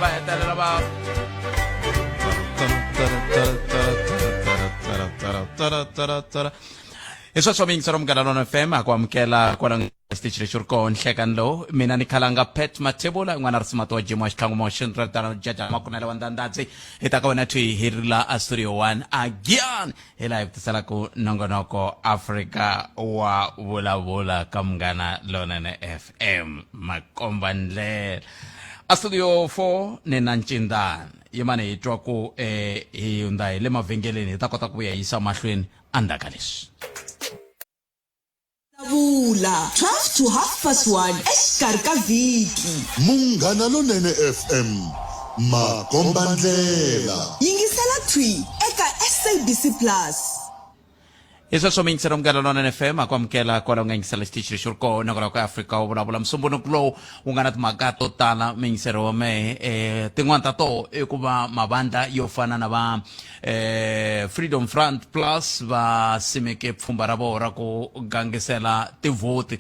Va hetelela va hi sweswo miyingisero Munghana Lona FM a ku amukela kwala xitichi lexi ri koho nhlekani lowu. Mina ni khalanga Pat Mathebula, n'wana risimato wa Jim wa xitlhangu moxen ratana jaja makunele wa ndandadzi. Hi ta ka wena thwi hi ri la a Studio 1 again, hi laha hi ku tiselaku nongonoko Afrika wa Vulavula ka Munghana Lonene FM, makombandlela. A Studio 4 ni na Ncindana yimani hi twa ku hi hundza hi le mavhengeleni, hi ta kota ku vuya yisa mahlweni endzhaku ka leswi. Vula 12 to half past 1 exikarhi ka vhiki. Munghana Lonene FM, makombandlela. Yingisela thwi eka SABC Plus. Hi sweswo miyingiselo Munghana Lonene FM a ku amukela kwala u nga yingisela xitichi lexi ri kona kwalaho ka Afrika wu Vulavula, musumbhunuku lowu wu nga na timhaka to tala. Miyingiselo wa mehe, tin'wana ta toho i ku va mavandla yo fana na va Freedom Front Plus va simeke pfhumba ra vona ra ku gangisela tivhoti,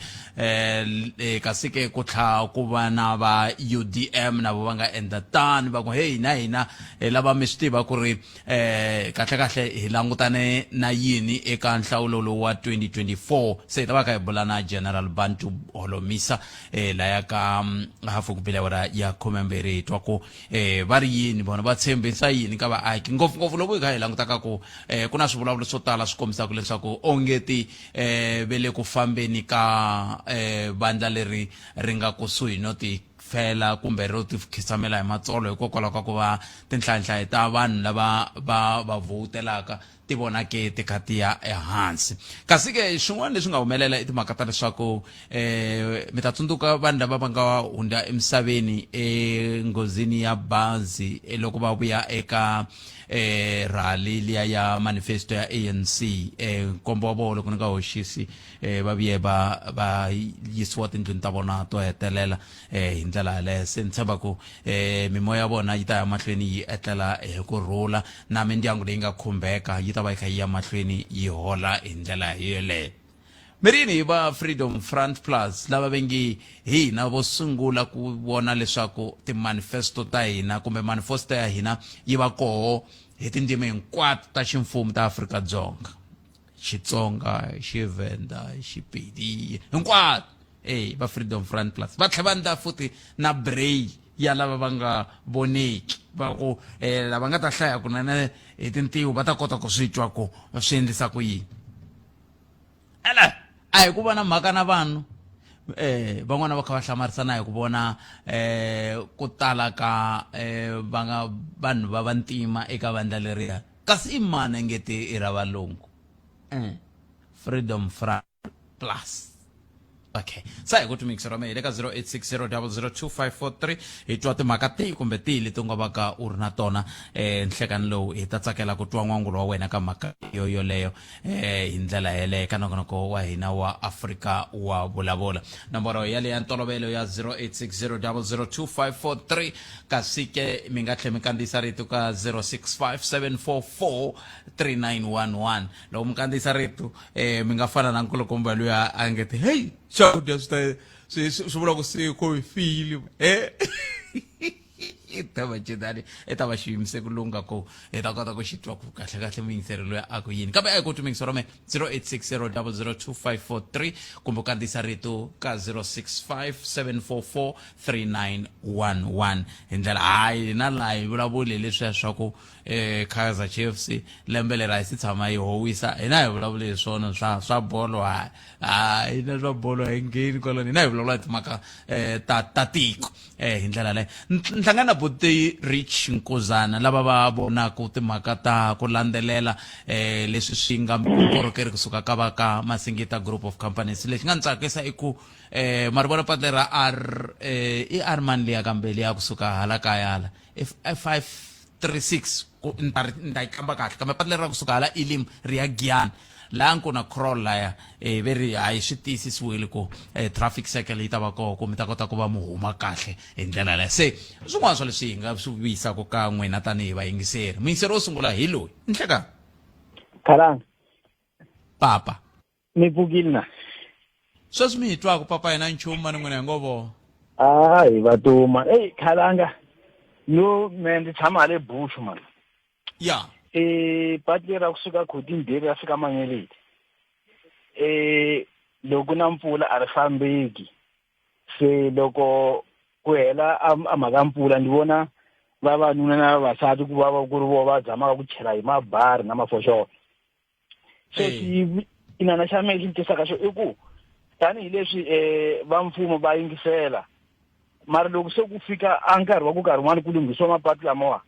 kasi ke ku tlha ku va na va UDM na vo va nga endla tani, va ku hey, na hina hi lava mi swi tiva ku ri kahle kahle hi langutane na yini eka nhlawulo lowu wa 2024. Se hi ta va kha hi bula na General Bantu Holomisa laya ka hafu ku bile awara ya 12, hi twa ku va ri yini vona, va tshembisa yini ka vaaki, ngopfungopfu loko hi kha hi langutaka ku ku na swivulavulo swo tala swi kombisaka leswaku ongeti ve le ku fambeni ka vandla leri ri nga kusuhi no ti fela kumbe ro ti khisamela hi matsolo, hikokwalaho ka ku va tinhlayanhlayo ta vanhu lava va va vhowutelaka ti vonake ti kha ti ya ehansi. Kasi ke swin'wana leswi nga humelela i timhaka ta leswaku mi ta tsundzuka vanhu lava va nga hundza emisaveni enghozini ya bazi loko va vuya eka rally liya ya manifesto ya ANC, nkombo wa vona loko ni nga hoxisi, va vuye va yisiwa tindlwini ta vona to hetelela hi ndlela yaleyo. Se ni tshemba ku mimoya ya vona yi ta ya mahlweni yi etlela hi ku rhula, na mindyangu leyi nga khumbeka yi ta va yi kha yi ya mahlweni yi hola hi ndlela yoleyo. Mirini hi va Freedom Front Plus lava ve nge hi hina vo sungula ku vona leswaku timanifesto ta hina kumbe manifesto ya hina yi va koho hi tindzimi hinkwato ta ximfumo ta Afrika-Dzonga, Xitsonga, Xivenda, Xipedi, hinkwato. E va Freedom Front Plus va tlhela va endla futhi na braille ya lava va nga voneki, va ku lava nga ta hlaya kunene hi tintiho va ta kota ku swi twa ku swi endlisa ku yini. Ele a hi ku va na mhaka na vanhu, van'wana va kha va hlamarisana hi ku vona ku tala ka va nga vanhu va vantima eka vandla leriya, kasi i mani ngeti i ra valungu, Freedom Front Plus. Okay, sa hi ku timixero me hi le ka 0860002543, hi twa timhaka tihi kumbe tihi leti u nga va ka u ri na tona nhlekani lowu. Hi ta tsakela ku twa n'wangulo wa wena ka mhaka yo yoleyo hi ndlela yeleyo ka nongonoko wa hina wa Afrika wa Vulavula. Nomboro yaleyo ya ntolovelo ya 0860002543, kasi ke mi nga tlhela mi kandziyisa rito ka 0657443911. Loko mi kandziyisa rito mi nga fana na nkulukumba luya a nge ti hey, swakudya swi ta swi vula ku se ko hi file, i ta va cedani, i ta va xiyimise ku lungha ku hi ta kota ku xi twa ku kahle kahle muyingiseri loyi a ku yini. Kambe a hi ku muyingiseri wa me 0860002543 kumbe u kandziyisa rito ka 0657443911 hi ndlela. Hayi, na laha hi vulavuli leswiya swa ku Kaizer Chiefs lembe leri a yi si tshama yi howisa. Hina hi vulavuli hi swona swa bolo, ha hina swa bolo hi ngheni kwalano. Hina hi vulavula hi timhaka ta tiko hi ndlela leyo. Nhlangana na buti Rich Nkuzana lava va vonaka timhaka ta ku landzelela leswi swi nga vukorhokeri kusuka ka va ka Masingita Group of Companies. Lexi nga ni tsakisa i ku ma ri vona patu leri ra R, i R mani liya, kambe liya kusuka hala kaya hala i 536, ku ni ta ni ta yi kamba kahle, kambe patu leri ra kusuka hala Elim ri ya Giyani laha ku na crawl laya, ve ri hayi swi tiyisisiwile ku traffic circle yi ta va koho ku mi ta kota ku va mu huma kahle hi ndlela yaleyo. Se swin'wana swa leswi hi nga swi vuyisaka ka n'wina tanihi vayingiseri, muyingiseri wo sungula hi loyi. Nhlekani. Khalanga. Papa. Mi pfukile na? Sweswi mi hi twaka papa, hina nchumu mani n'wina hi ngo vona. Ah, hi vatuma. Ey, khalanga. No me ndzi tshama hale Bushu man. Ya. Patu leri ra kusuka Khotini ra fika Manyeleti. Loko ku na mpfula a ri fambeki. Se loko ku hela a mhaka mpfula ndzi vona vavanuna na vavasati ku va ku ri vona va zamaka ku chela hi mabari na mafoxolo. So xinana xa mehe xi ni tisaka xo i ku tanihileswi va mfumo va yingisela mara loko se ku fika a nkarhi wa ku nkarhi wun'wani ku lunghisiwa mapatu lamawa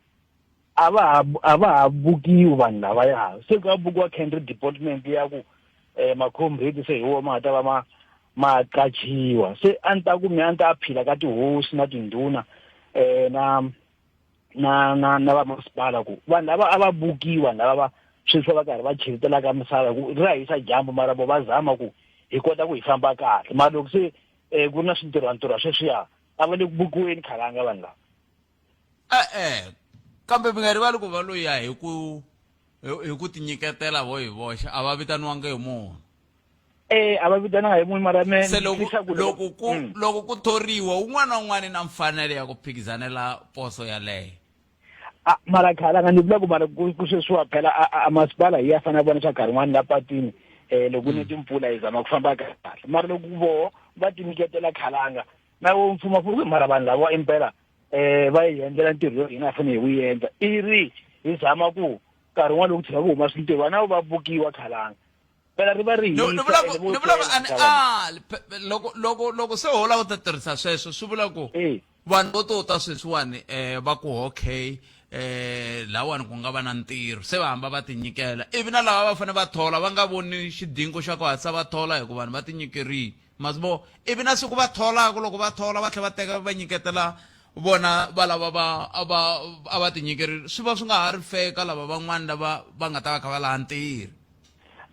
a va ha a va ha bukiwi vanhu lavaya, se ku ya bukiwa country department ya ku macomrade se hi wona ma nga ta va ma ma qachiwa. Se a ni ta ku mi a ni ta phila ka tihosi na tindhuna na na na na vamasipala ku vanhu lava a va bukiwa lava va sweswi va karhi va cheretelaka misava ku ri ra hisa dyambu mara vo va zama ku hi kota ku hi famba kahle, mara loko se ku ri na swintirhwantirhwa sweswiya a va le ku bukiweni khalanga vanhu lava. E-e, kambe mi nga rivali ku va loyi ya hi ku hi ku tinyiketela vo hi voxe a va vitaniwanga hi munhu. A va vitananga hi munhu mara me se loko loko ku loko ku thoriwa un'wana na un'wana na mfanelo ya ku phikizanela poso yaleyo. A mara khalanga ni vula ku mara ku sweswiwa phela a masipala hi ya fanele vona swa nkarhi wun'wani la patwini loko ku ne timpfula hi zama ku famba kahle, mara loko voho va tinyiketela khalanga na wo mfumo ku mara vanhu lava impela va hi endlela ntirho yo hina hi fanele hi wu endla i ri hi zama ku nkarhi wun'wani loko tshika ku huma swintirhwana na va bukiwa khalanga phela ri va ri hisa. Ni vula ku ni vula ku a ni ali loko loko loko se ho lava ku ta tirhisa sweswo swi vula ku vanhu vo to ta sweswiwani va ku okay lawani ku nga va na ntirho se va hamba va tinyikela ivi na lava va fanele va thola va nga voni xidingo xa ku hatlisa va thola hikuva vanhu va tinyikerile masbo ivi na siku va tholaka loko va thola va tlhela va teka va nyiketela vona va lava va a va a va tinyikerile swi va swi nga ha ri fair ka lava van'wana lava va nga ta va kha va laha ntirho.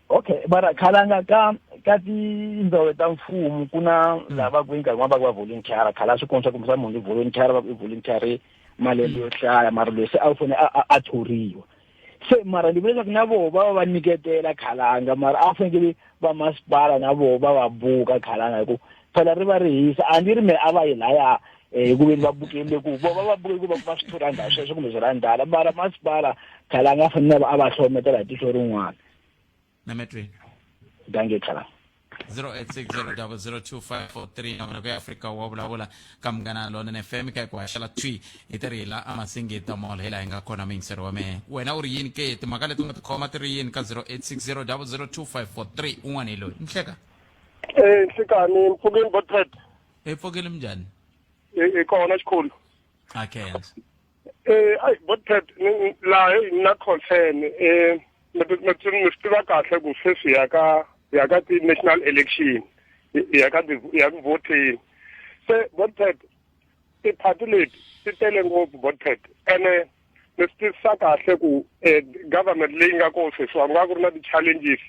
Okay, mara khalanga ka ka tindzawulo ta mfumo ku na lava ku nkarhi wun'wana va ku va volunteer khala swi kombisa kumbe munhu i volunteer va ku i volunteer malembe yo hlaya mara loyi se a wu fanele a thoriwa se mara ni vula leswaku na voho va va va nyiketela khalanga mara a fanekele va masipala na voho va va buka khalanga hi ku phela ri va ri hisa a ni ri me a va yi laya hi ku veni va bukele ku vo va va buke ku va kuma swithuranda sweswo kumbe swirandala mara masipala khalanga a fanele a va hlometela hi tihlo rin'wana. Nametweni danke khalanga. 0860002543 nomoro ya Afrika wa vulavula ka Munghana Lonene FM ka ku haxela twi hi tirhi la amasingita mall hi laha hi nga kona muyingiseri wa mehe wena u ri yini ke timhaka leti u nga ti khoma ti ri yini ka 0860002543 un'wana hi loyi nhleka. Nhlikani mpfukeni botpet. Hi pfukile minjhani? Hi kona xikhulu. A khensa. Ai botpet laha hi na concern mi mi swi tiva kahle ku sweswi ya ka ya ka ti-national election ya ka ya ku voteni se botpet tiphati leti ti tele ngopfu botpet ene mi swi twisisa kahle ku government leyi nga kona sweswiwa ku nga ku ri na ti-challenges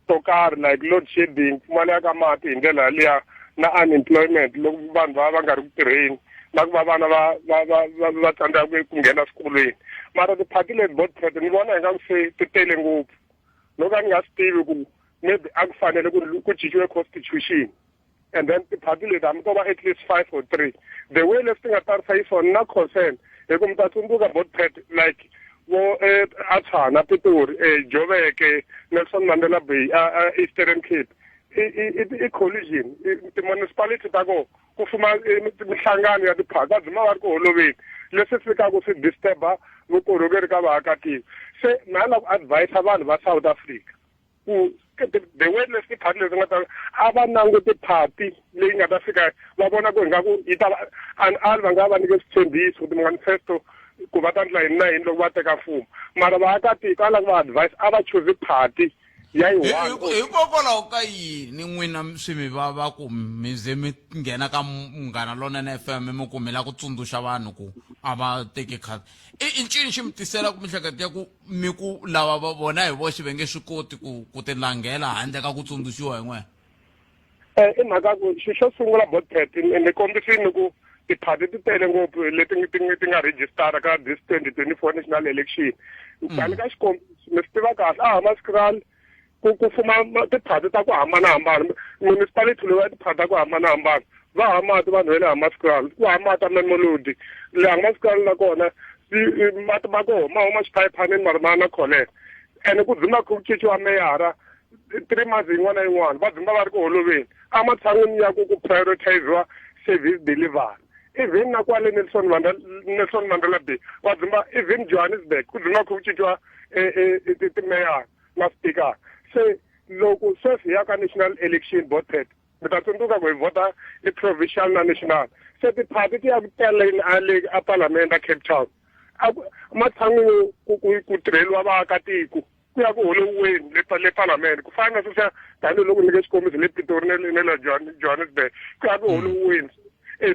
to karhi like load shedding, pfumaleka ka mati hi ndlela yaliya na unemployment loko vanhu va va nga ri ku tirheni na ku va vana va va va va va tsandzeka ku nghena swikolweni mara tiphati leti botpet ni vona ingaku se ti tele ngopfu loko a ni nga swi tivi ku maybe a ku fanele ku ku cinciwe constitution and then tiphati leti hambi to va at least 5 or 3 the way leswi ti nga tarisa yi swona na concern hi ku mi ta tsundzuka botpet like vo a Tshwana Pitori Jobeke Nelson Mandela Bay Eastern Cape i collision ti-municipality ta kona ku fuma mihlangano ya tiphati va dzima va ri ku holoveni leswi fikaka swi disturba vukorhokeri ka vaakatiko se na la ku advise vanhu va South Africa ku the way leswi tiphati leti nga ta a va languti phati leyi nga ta fika va vona ku ingaku yi ta va ali va nga va nyike switshembiso ti-manifesto ku va ta ndla yini na yini loko va teka mfumo mara vaakatiko a lava ku va advice a va chuze phati ya yi one. Hikokwalaho ka yini n'wina swi mi vava ku mi ze mi nghena ka Munghana Lonene FM mi ku mi lava ku tsundzuxa vanhu ku a va teki khadi i ncini xi mi tisela ku mihleketo ya ku mi ku lava va vona hi voxe va nge swi koti ku ku ti langhela handle ka ku tsundzuxiwa hi n'wina? I mhaka ku xi xo sungula botpet ni kombisini ku tiphati ti tele ngopfu leti ti ti nga registara ka this 2024 national election tani ka xikombiso mi swi tiva kahle a Hammanskraal ku ku fuma tiphati ta ku hambanahambana municipality leyi ya tiphati ta ku hambanahambana. Va ha mati vanhu va le Hammanskraal, ku ha mati a Mamelodi. Le Hammanskraal na kona mati ma koho ma huma xiphayiphanini mara ma na kholera. Ene ku dzima ku cinciwa meyara 3 months yin'wana na yin'wana, va dzima va ri ku holoveni ematshan'wini ya ku prioritiziwa service delivery. Even na kwale Nelson Mandela, Nelson Mandela Bay va dzima, even Johannesburg ku dzima ku cinciwa timeyara na speaker. Se loko sweswi hi ya ka national election, botet mi ta tsundzuka ku hi vhota i provincial na national, se tiphati ti ya ku taleni a le a palamende a Cape Town. Matshan'wini ku tirheliwa vaakatiko, ku ya ku holowiweni le palamende, ku fana na sweswiya, tanihiloko nyike xikombiso le Pitori na le Johannesburg, ku ya ku holowiweni.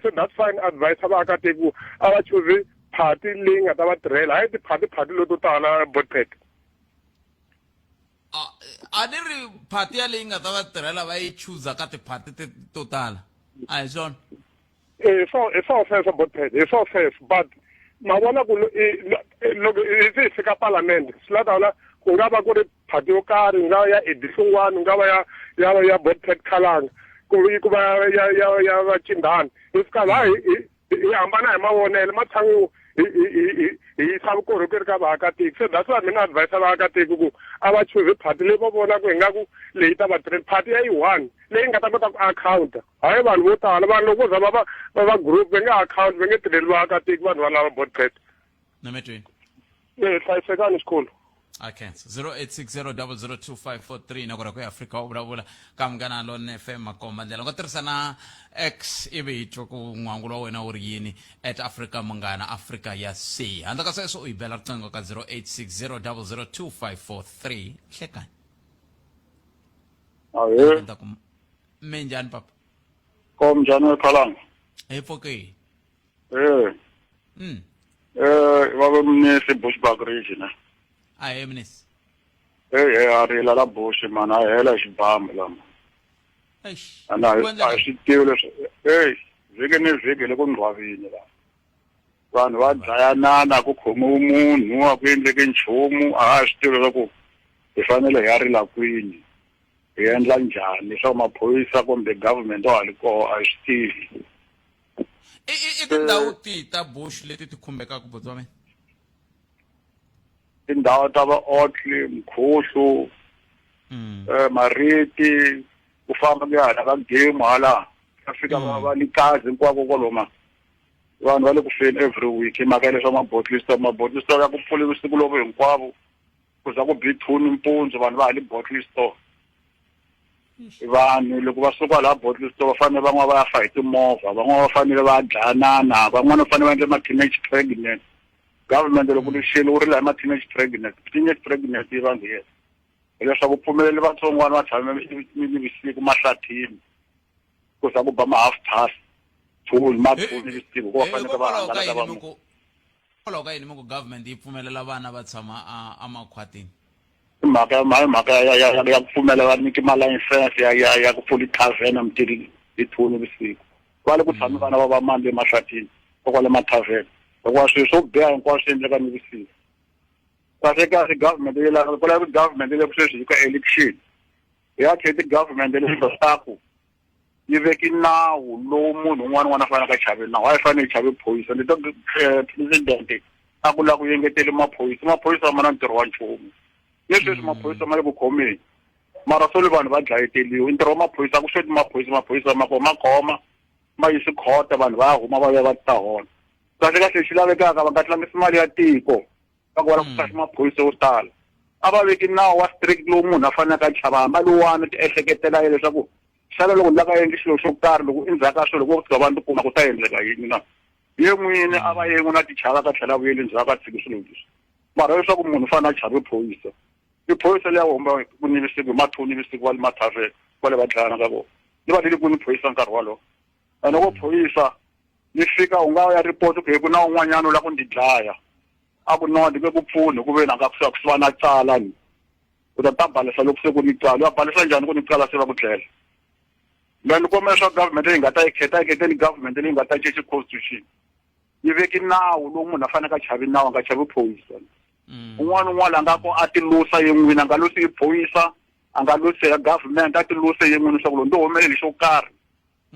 So that's fine, advice vaakatiko a va choose party leyi nga ta va tirhela, hayi tiphati phati leto tala, botpet. A ni ri phati ya leyi nga ta va tirhela va yi chuza ka tiphati to tala, a hi swona? Hi swo sweswo, botpet, hi swo sweswo, but ma vona ku loko hi se hi fika palamende, swi la ta ku nga va ku ri phati yo karhi, nga ya Eddie Hlungwani, nga va ya Botpet Khalanga, ku va ya va Chindani, hi fika laha hi hambana hi mavonelo matshan'wini hi yisa vukorhokeri ka vaakatiko. Se that's why mina advise vaakatiko ku a va choose phati leyi va vonaka hi nga ku leyi ta va tirhela, phati ya yi one leyi nga ta kota ku akhawunta, hayi vanhu vo tala. Vanhu loko vo za va group va nge akhawunti, va nge tirheli vaakatiko vanhu va lava, botpet. Nametweni. E hlayisekani xikhulu. Okay, 0860002543 nakona ku Afrika u vulavula ka Munghana Lonene FM, makomba ndlela. U nga tirhisa na X ivi hi twa ku n'wangulo wa wena wu ri yini, @AfrikaMunghana, Afrika ya C. Handle ka sweswo u hi bela riqingho ka 0860002543. Hlekani. Ahee. Minjhani, papa? Ko njhani wekhalanga? Hi pfukile. Eh. Eh, va Mnisi, Bushbuckridge ne. Ahee, Mnisi. Eh, eh, a rila la Bush man, a hela hi xibamu lama. Eish. Ana a swi tivi leswi. Hey, vhiki ni vhiki le ku ndhwavini la. Vanhu va dlayanana, ku khomiwe munhu, a ku endleki nchumu, a ha swi tivi leswaku hi fanele hi ya rila kwini. Hi endla njhani leswaku maphorisa kumbe government wa ha li koho, a hi swi tivi. I tindhawu tihi ta Bush leti ti khumbekaka, buti wa mina? Tindhawu ta va Otley, Mkhuhlu, Mariti, ku famba ku ya hala ka game hala, va fika va likazi hinkwako koloma. Vanhu va le ku feni every week hi mhaka ya leswa ma-bottle store. Ma-bottle store ya ku pfuli siku lovu hinkwavo, ku za ku bi 2 nimpundzu, vanhu va ha li bottle store. Vanhu loko va suka laha bottle store, va fanele van'wana va ya fa hi timovha, van'wana va fanele va dlayanana, van'wana va fanele va endle ma-teenage pregnant. Government loko lixile wu rila hi ma-teenage pregnant. Teenage pregnant yi vange yena hileswaku pfumeleli vatsongwana va tshame nivusiku mahlathini, ku za ku ba ma-half past two, ma-2 nivusiku, ku va fanele va hangalaka va Hikwalaho ka yini mi ku government yi pfumelela vana va tshama a makhwatini? I mhaka ya ku pfumela va nyiki malayisense ya ku pfula tavern mutiri hi 2 nivusiku. Va le ku tshami vana va vamani le mahlathini kwale mathavheni, hikuva swilo swo biha hinkwaswo swi endleka nivusiku. Kahle kahle government yi lava ku lava government le ku sweswi hi ka election ya tlhe ti-government leswaku yi veki nawu lowu munhu un'wana un'wana a faneleke a chave nawu, a yi fanele yi chave phorisa. Ni twa president a ku lava ku engetele maphorisa. Maphorisa ma na ntirho wa nchumu ni sweswi? Maphorisa ma le ku khomeni, mara swo le vanhu va dlayeteriwe. I ntirho wa maphorisa ku xoti maphorisa? Maphorisa ma kona ma khoma, ma yisi khota, vanhu va ya huma va vuya va ta hola. Kahle kahle lexi lavekaka, va nga tlangisi mali ya tiko va ku va lava ku qasha maphorisa yo tala. A va veki nawu wa strict lowu munhu a faneleke a chava, hambi a lowani ti ehleketela ye leswaku xana loko ni lava endli xilo xo karhi, loko endzhaku ka swilo loko vo tshuka va ni kuma, ku ta endleka yini na ye n'wini? A va ye n'wini a ti chava ka tlhela a vuyeli ndzhaku a tshiki swilo leswi. Mara leswaku munhu u fanele a chave phorisa, i phorisa leya huma ku nivusiku hi ma-2 nivusiku, va le mathavheni kwale va dlayana ka vona, ni va leli kwini phorisa nkarhi wolowo? Ene ko phorisa ni fika, u nga ya report ku hi ku na un'wanyana u lava ku ndzi dlaya, a ku no, ni nge ku pfuni, ku ve na nga kusuhi na tsala ni u ta balesa loko se ku ni tsala. U ya balesa njhani ku ni tsala se va ku dlela? Mina ni kombela leswaku government leyi nga ta yi khetha, yi kheteni government leyi nga ta cinca constitution, yi veki nawu lowu munhu a faneleke a chavi nawu, a nga chavi phorisa. Un'wana un'wana a nga ko a ti lusa ye n'wini, a nga lusi hi phorisa, a nga lusi ya government, a ti luse ye n'wini leswaku loko ndo humeleli xo karhi.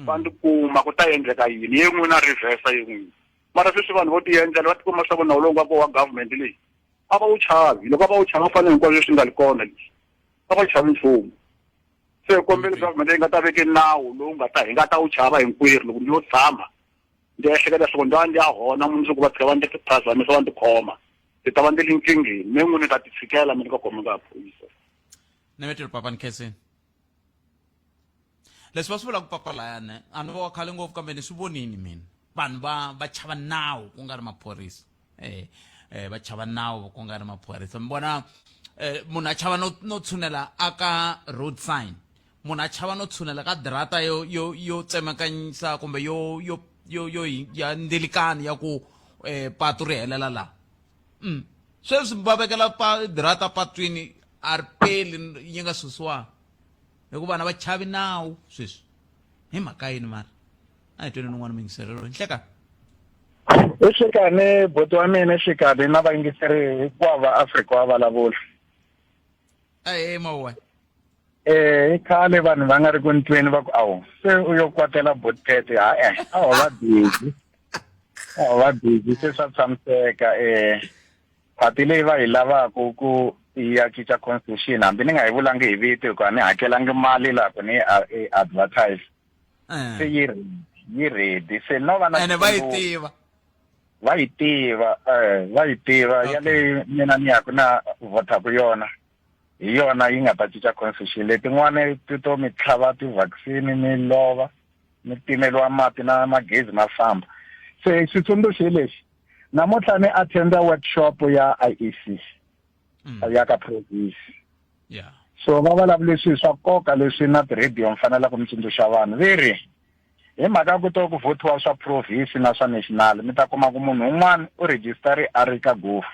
Va ndzi kuma ku ta endleka yini ye n'wina reverse ye n'wina. Mara sweswi vanhu vo tiendlela va tikuma swa ku nawu lowu nga kona wa government leyi a va wu chavi loko a va wu chava fanele hinkwaswo leswi nga li kona leswi a va chavi nchumu se hi kombeli government leyi nga ta veke nawu lowu nga ta hi nga ta wu chava hinkwerhu loko ndzi yo tshama ndzi ehleketa leswaku ndzi va ndzi ya hona mundzuku va tshika va ndzi phazamisa va ndzi khoma ndzi ta va ndzi li nkingheni me n'wini ta ti tshikela mi ni ka khoma nga phorisa. Nemetelo papa ni khensini leswi va swi vulaka papa layani a ni va wa khale ngopfu kambe ni swi vonini mina vanhu va va chava nawu ku nga ri maphorisa eh eh va chava nawu ku nga ri maphorisa mi vona eh munhu a chava no no tshunela aka road sign munhu a chava no tshunela ka drata yo yo yo tsemakanyisa kumbe yo yo yo yo ya ndilikani ya ku eh patu ri helela la sweswi va vekela pa drata patwini a ri peli yi nga susiwanga hikuva na va chavi nawu sweswi hi mhaka yini mara a hi tweni nun'wana muyingiserelo nhleka i xikani buti wa mina xikani na vayingiseri hinkwavo va Afrika wa vulavula e mawuwani eh i khale vanhu va nga ri ku ntweni va ku awu se u yo kwatela botete ha eh a ho va busy a ho va busy se swa tshamiseka eh Phati leyi va yi lavaka ku ya cinca constitution hambi ni nga yi vulangi hi vito hikuva a ni hakelangi mali laha ku ni yi advertise se yi yi ready se no va na ene va yi tiva va yi tiva eh va yi tiva ya leyi mina ni yaku na vhothaku yona hi yona yi nga ta cinca constitution letin'wana ti to mi tlhava ti-vaccine mi lova mi timeliwa mati na magezi ma famba se xitsundzuxo hi lexi namuntlha ni attenda workshop ya IEC ya ka province yeah so va vulavule swilo swa nkoka leswi na ti-radio mi fanelaka mi tsundzuxa vanhu ve ri hi mhaka ku to ku vhothiwa swa province na swa national mi ta kuma ku munhu un'wana u rejistari a ri ka gofu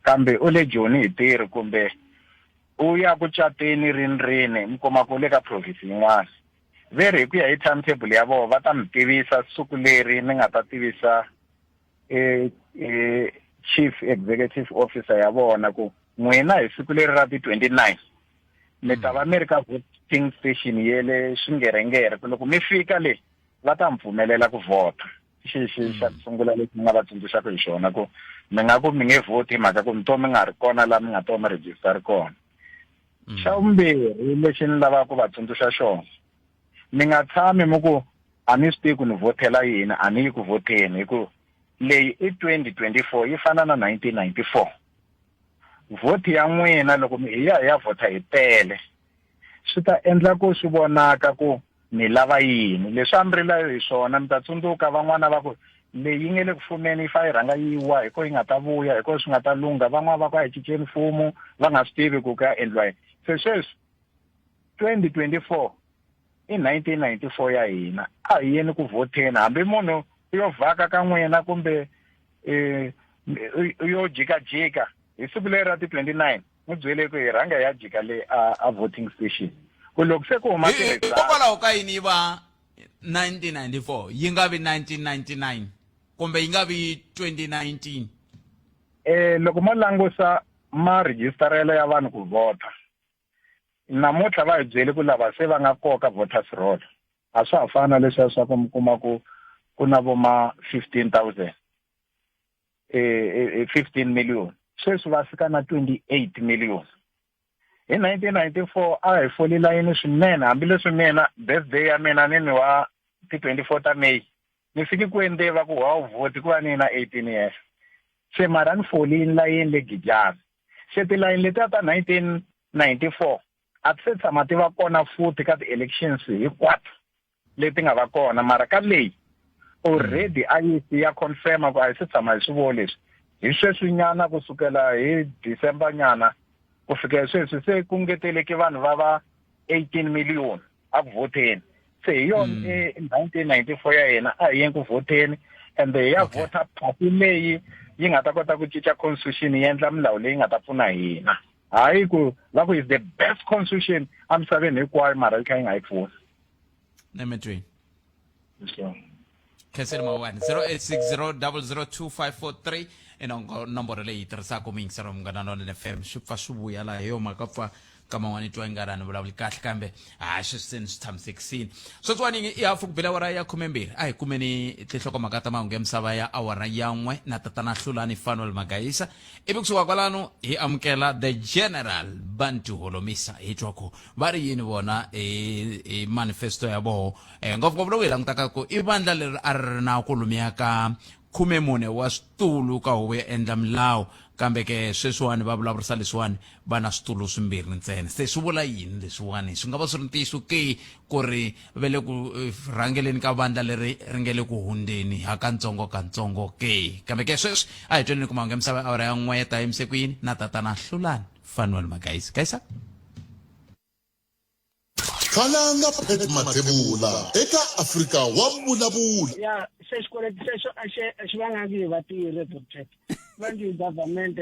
kambe u le joni hi tirhi kumbe u ya ku cateni rini rini mi kuma ku u le ka province yin'wana ve ri hi ku ya hi timetable ya vona va ta mi tivisa siku leri mi nga ta tivisa e, e chief executive officer ya vona ku n'wina hi siku leri ra ti-29 mi ta va mi ri ka voting station ye le swingerengere ku loko mi fika le va ta mi pfumelela ku vhota xi xi xa ku sungula lexi ni nga va tsundzuxaka hi xona ku mi nga ku mi nge vhoti hi mhaka ku mi to mi nga ri kona laha mi nga to mi register ri kona xa vumbirhi lexi ni lavaka ku va tsundzuxa xona mi nga tshami mi ku a ni swi tivi ku ni vhotela yini a ni yi ku vhoteni hi ku leyi i 2024 yi fana na 1994 vhoti ya n'wina loko mi hi ya hi ya vhota hi tele swi ta endla ku swi vonaka ku mi lava yini leswi a mi rila hi swona mi ta tsundzuka van'wana va ku leyi yi nge le ku fumeni yi fa yi rhanga yi wa hi ko yi nga ta vuya hi ko swi nga ta lungha van'wana va ku a hi cinceni mfumo va nga swi tivi ku ku ya endliwa yini se sweswi 2024 i 1994 ya hina a hi yeni ku vhoteni hambi munhu u yo vhaka ka n'wina kumbe um u yo jikajika hi siku leri ra ti-29 n'wi byele ku hi rhanga ya jika le a, a voting station ku loko se ku huma hikokwalaho ka yini yi va 1994 yi nga vi 1999 kumbe yi nga vi 2019 eh loko mo langusa ma registerelo ya vanhu ku vhota namuntlha va hi byele ku lava se va nga koka voters roll a swa ha fana leswiya swa ku mi kuma ku ku na vo ma 15000 eh 15 million sweswi va fika na 28 million hi 1994 a hi foli layini swinene hambileswi mina birthday ya mina ni ni wa ti 24 ta May ni fiki ku endle va ku wa vhoti ku va ni na 18 years se mara ni folini layini le Gijana se tilayini letiya ta 1994 a ti se tshama ti va kona futhi ka ti-elections hinkwato leti nga va kona mara ka leyi already IEC ya confirma ku a hi se tshama hi swi vo leswi hi sweswinyana ku sukela hi December nyana ku fikela sweswi se ku ngeteleke vanhu va va 18 million a ku vhoteni se hi yona 1994 ya hina a hi yeni ku vhoteni ende hi ya vhota party leyi yi nga ta kota ku cinca constitution yi endla milawu leyi nga ta pfuna hina hayi ku va ku is the best constitution emisaveni hinkwayo mara yi kha yi nga yi pfuni nemetweni khenseni mawani 0860002543 i nomboro leyi yi tirhisaka muyingiseri wa Munghana Lonene FM swi pfa swi vuya laha hi yo mhaka pfa Kama n'wana twa ingari a ni vulavuli kahle kambe hayi sweswi se ni swi tshamisekisini. Sweswiwani i hafu ku bela awara ya 12. A hi kumeni tinhlokomhaka ta mahungu ya misava ya awara ya 1 na tatana Hlulani Fanuel Magayisa. Ivi kusuka kwalano hi amukela the General Bantu Holomisa hi twa ku va ri yini vona hi hi manifesto ya voho. Ngopfungopfu loko hi langutaka ku i vandla leri a ri ri na ku lumiya ka 14 wa switulu ka huvo yo endla milawu kambe ke sweswiwani va vulavurisa leswiwani va na switulu swimbirhi ntsena. Se swi vula yini leswiwani? Swi nga va swi ri ntiyiso ke ku ri ve le ku rhangeleni ka vandla leri ri nge le ku hundzeni hakantsongo-kantsongo ke? Kambe ke sweswi a hi tweneni ku mahungu ya misava ya awara ya n'we ya ta yimise ku yini na tatana Hlulani Fanuel Magaisa. Gaisa. Khalanga Pat Mathebula eka Afrika wa Vulavula. Ya se xikweleti xexo a xi a xi vangangi hi vatirhi Doctor. Vangi hi government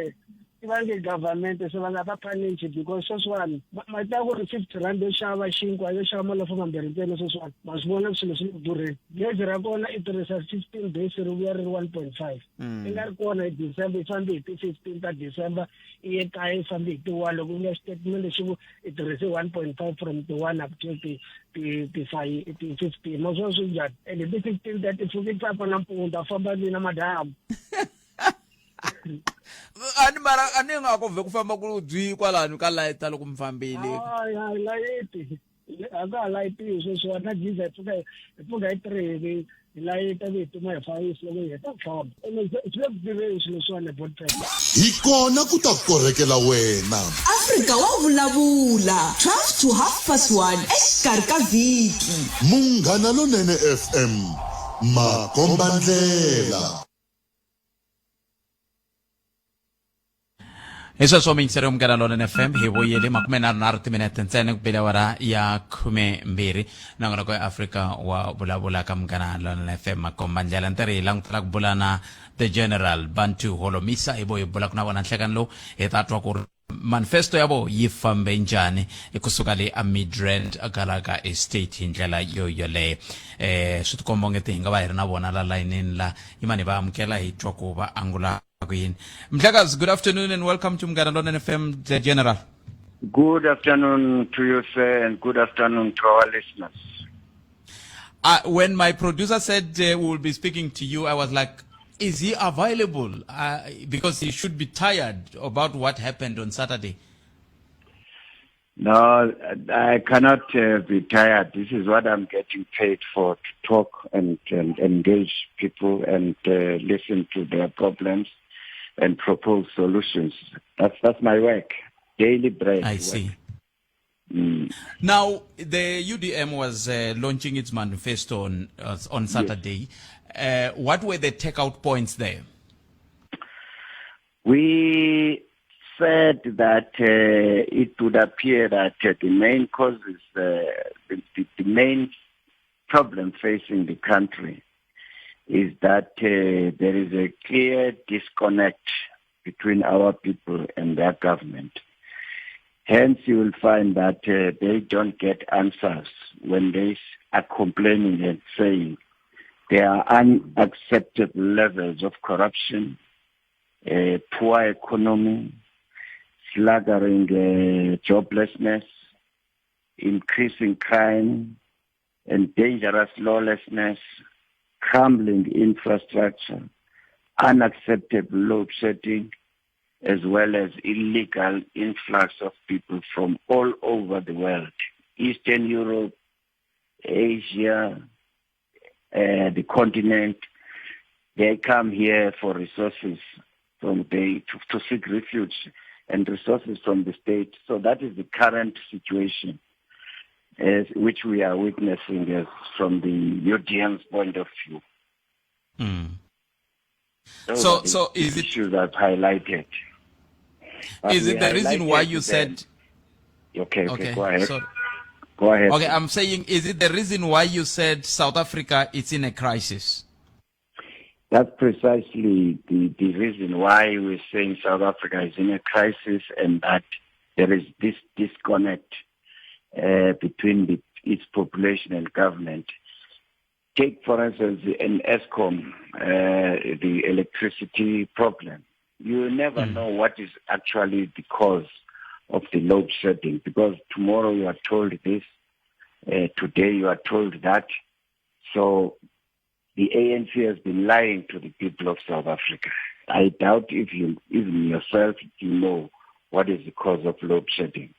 i vangi hi government se va nga va punish because sweswiwani ma tiva ku ri R50 yo xava xinkwa yo xava malofo mambirhi ntsena sweswiwani ma swi vona ku swilo swi le ku durheni. Gezi ra kona i tirhisa 15 days ri vuya ri ri 1.5 i nga ri kona hi December i fambe hi ti 15 ta December i ye kaya i fambe hi ti 1 loko u nga xitatimende xi ku i tirhise 1.5 from ti 1 up till ti ti ti five ti 15 ma swo swi njhani and ti 15 ta ti pfuki tsapa nampundzu a famba ni na madamu. A ni mara a ni nga ku vhe ku famba ku byi kwalano ka layita loko mi fambile. Hayi hayi layiti a ka ha layitiwi sweswiwa na giza hi pfuka hi pfuka hi 3 hi hi layita ku hi tuma hi fayisi loko hi heta ku famba ene swi le ku tiveni swilo leswiwani botpet. Hi kona ku ta korhekela wena. Afrika wa vulavula 12 to half past 1 exikarhi ka vhiki. Munghana Lonene FM, makombandlela. Hi sweswo miyingiseri yo Munghana Lonene FM hi vuyele 33 timinete ntsena ku bele awara ya 12 nongonoko ya Afrika wa vulavula ka Munghana Lonene FM makomba ndlela ntirhi hi langutela ku bula na the General Bantu Holomisa hi vo hi bulaka na vona nhlekani lowu hi ta twa ku ri manifesto ya vo yi fambe njhani kusuka le a Midrand Gallagher Estate hi ndlela yo yoleyo. Swi tikomba onge ti hi nga va hi ri na vona la layinini la yimani hi va amukela hi twa ku va angula ku yini. Mhlekazi, good afternoon and welcome to Munghana Lonene FM, the General. Good afternoon to you, sir, and good afternoon to our listeners. When my producer said we will be speaking to you, I was like, is he available? Because he should be tired about what happened on Saturday. No, I cannot be tired. This is what I'm getting paid for, to talk and engage people and listen to their problems and propose solutions. That's my work, daily bread. I work. see. Now, the UDM was launching its manifesto on Saturday. Yes. What were the takeout points there? We said that it would appear that the main causes, the main problem facing the country is that there is a clear disconnect between our people and their government. Hence, you will find that they don't get answers when they are complaining and saying there are unacceptable levels of corruption, poor economy, slaggering joblessness, increasing crime, and dangerous lawlessness, crumbling infrastructure, unacceptable load shedding, as well as illegal influx of people from all over the world, Eastern Europe, Asia, the continent. They come here for resources from the, to seek refuge and resources from the state. So that is the current situation as which we are witnessing as from the UDM's point of view. Those are the So is it issues I've highlighted. But Is we it the reason why highlighted you them. said Okay, okay, Okay, go ahead. sorry. Go ahead. Okay, I'm saying, is it the reason why you said South Africa is in a crisis? That's precisely the reason why we're saying South Africa is in a crisis, and that there is this disconnect between its population and government. Take, for instance, an Eskom, the electricity problem. You never know what is actually the cause of the load shedding, because tomorrow you are told this, today you are told that. So the ANC has been lying to the people of South Africa. I doubt if you, even yourself, you know what is the cause of load shedding.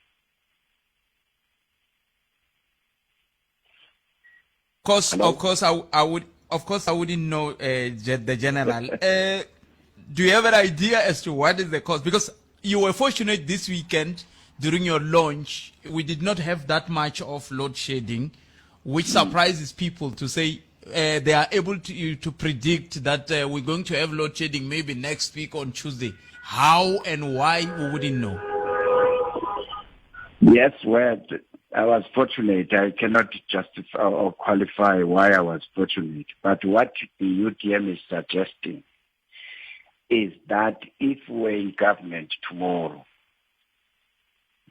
Of course, I would. Of course, I wouldn't know the general. Do you have an idea as to what is the cause? Because you were fortunate this weekend during your launch, we did not have that much of load shedding, which surprises people to say they are able to predict that we're going to have load shedding maybe next week on Tuesday. How and why, we wouldn't know. Yes, well, I was fortunate. I cannot justify or qualify why I was fortunate. But what the UDM is suggesting is that if we're in government tomorrow,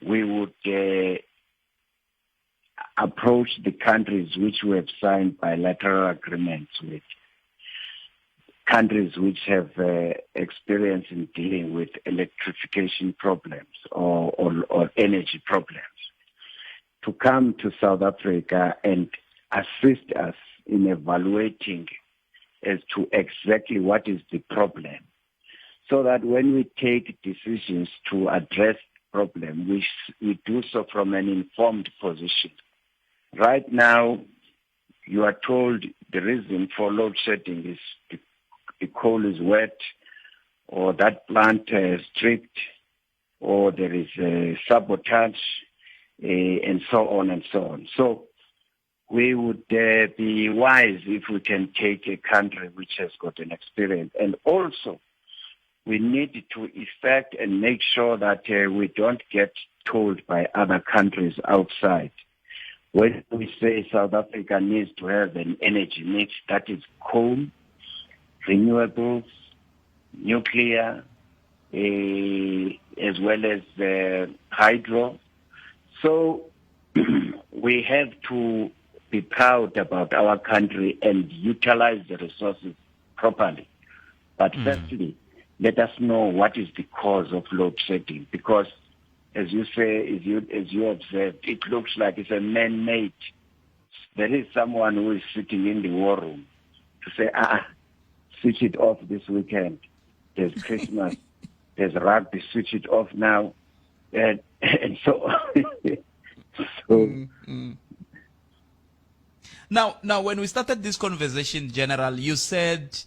we would approach the countries which we have signed bilateral agreements with, countries which have experience in dealing with electrification problems or energy problems, to come to South Africa and assist us in evaluating as to exactly what is the problem, so that when we take decisions to address the problem, we do so from an informed position. Right now, you are told the reason for load shedding is the coal is wet, or that plant is stripped, or there is a sabotage, and so on and so on. So we would be wise if we can take a country which has got an experience. And also, we need to effect and make sure that we don't get told by other countries outside. When we say South Africa needs to have an energy mix that is coal, renewables, nuclear, as well as hydro. So we have to be proud about our country and utilize the resources properly. But firstly, let us know what is the cause of load shedding, because as you say, as you observed, it looks like it's a man-made. There is someone who is sitting in the war room to say, switch it off this weekend. There's Christmas, there's rugby, switch it off now. And so so. Now, when we started this conversation, General, you said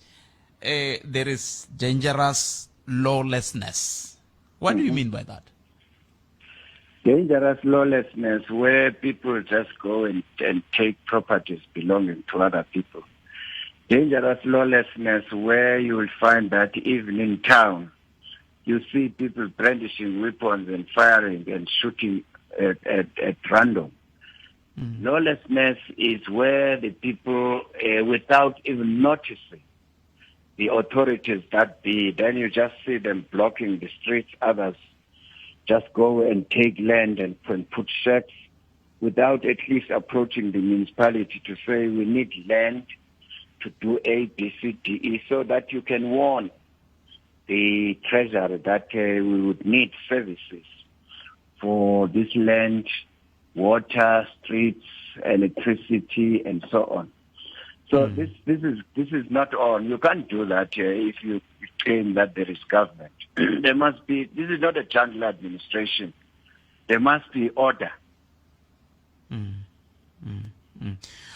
there is dangerous lawlessness. What do you mean by that? Dangerous lawlessness, where people just go and take properties belonging to other people. Dangerous lawlessness, where you will find that even in town, you see people brandishing weapons and firing and shooting at random. Lawlessness is where the people, without even noticing the authorities that be, then you just see them blocking the streets. Others just go and take land and put shacks without at least approaching the municipality to say we need land to do A, B, C, D, E, so that you can warn the treasury that we would need services for this land, water, streets, electricity, and so on. So this is not on. You can't do that if you claim that there is government. There must be. This is not a jungle administration. There must be order.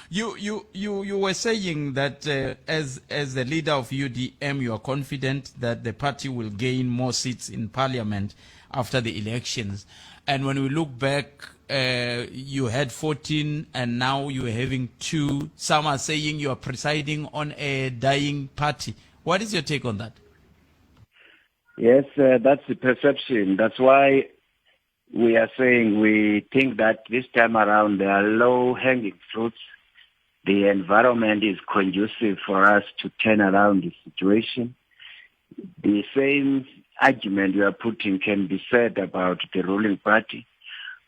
You were saying that as the leader of UDM, you are confident that the party will gain more seats in parliament after the elections. And when we look back, you had 14 and now you're having 2. Some are saying you are presiding on a dying party. What is your take on that? Yes, that's the perception. That's why we are saying we think that this time around there are low-hanging fruits. The environment is conducive for us to turn around the situation. The same argument we are putting can be said about the ruling party,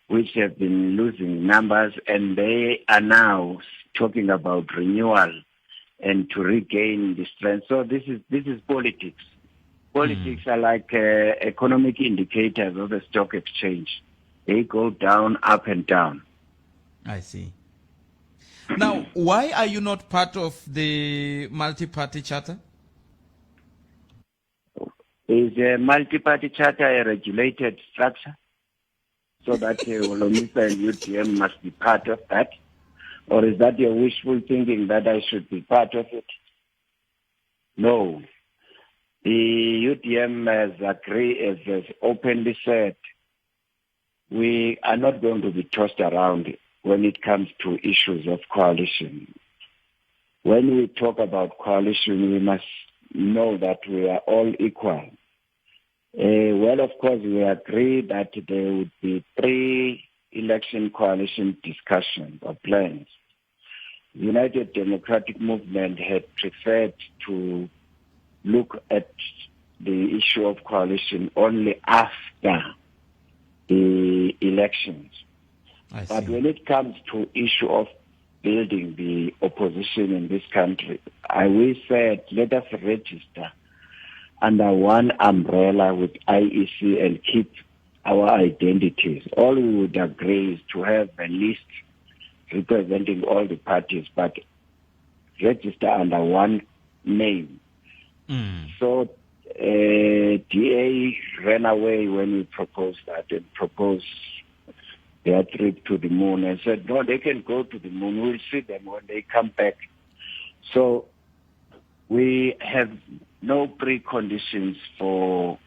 which have been losing numbers, and they are now talking about renewal and to regain the strength. So this is politics. Politics are like economic indicators of the stock exchange. They go down, up and down. I see. Now, why are you not part of the multi-party charter? Is a multi-party charter a regulated structure? So that Holomisa and UDM must be part of that? Or is that your wishful thinking that I should be part of it? No. The UDM has agreed, has openly said, we are not going to be tossed around when it comes to issues of coalition. When we talk about coalition, we must know that we are all equal. Well, of course, we agree that there would be pre-election coalition discussions or plans. The United Democratic Movement had preferred to look at the issue of coalition only after the elections. But when it comes to issue of building the opposition in this country, we said let us register under one umbrella with IEC and keep our identities. All we would agree is to have a list representing all the parties, but register under one name. So DA ran away when we proposed that and proposed their trip to the moon and said, no, they can go to the moon. We'll see them when they come back. So we have no preconditions for,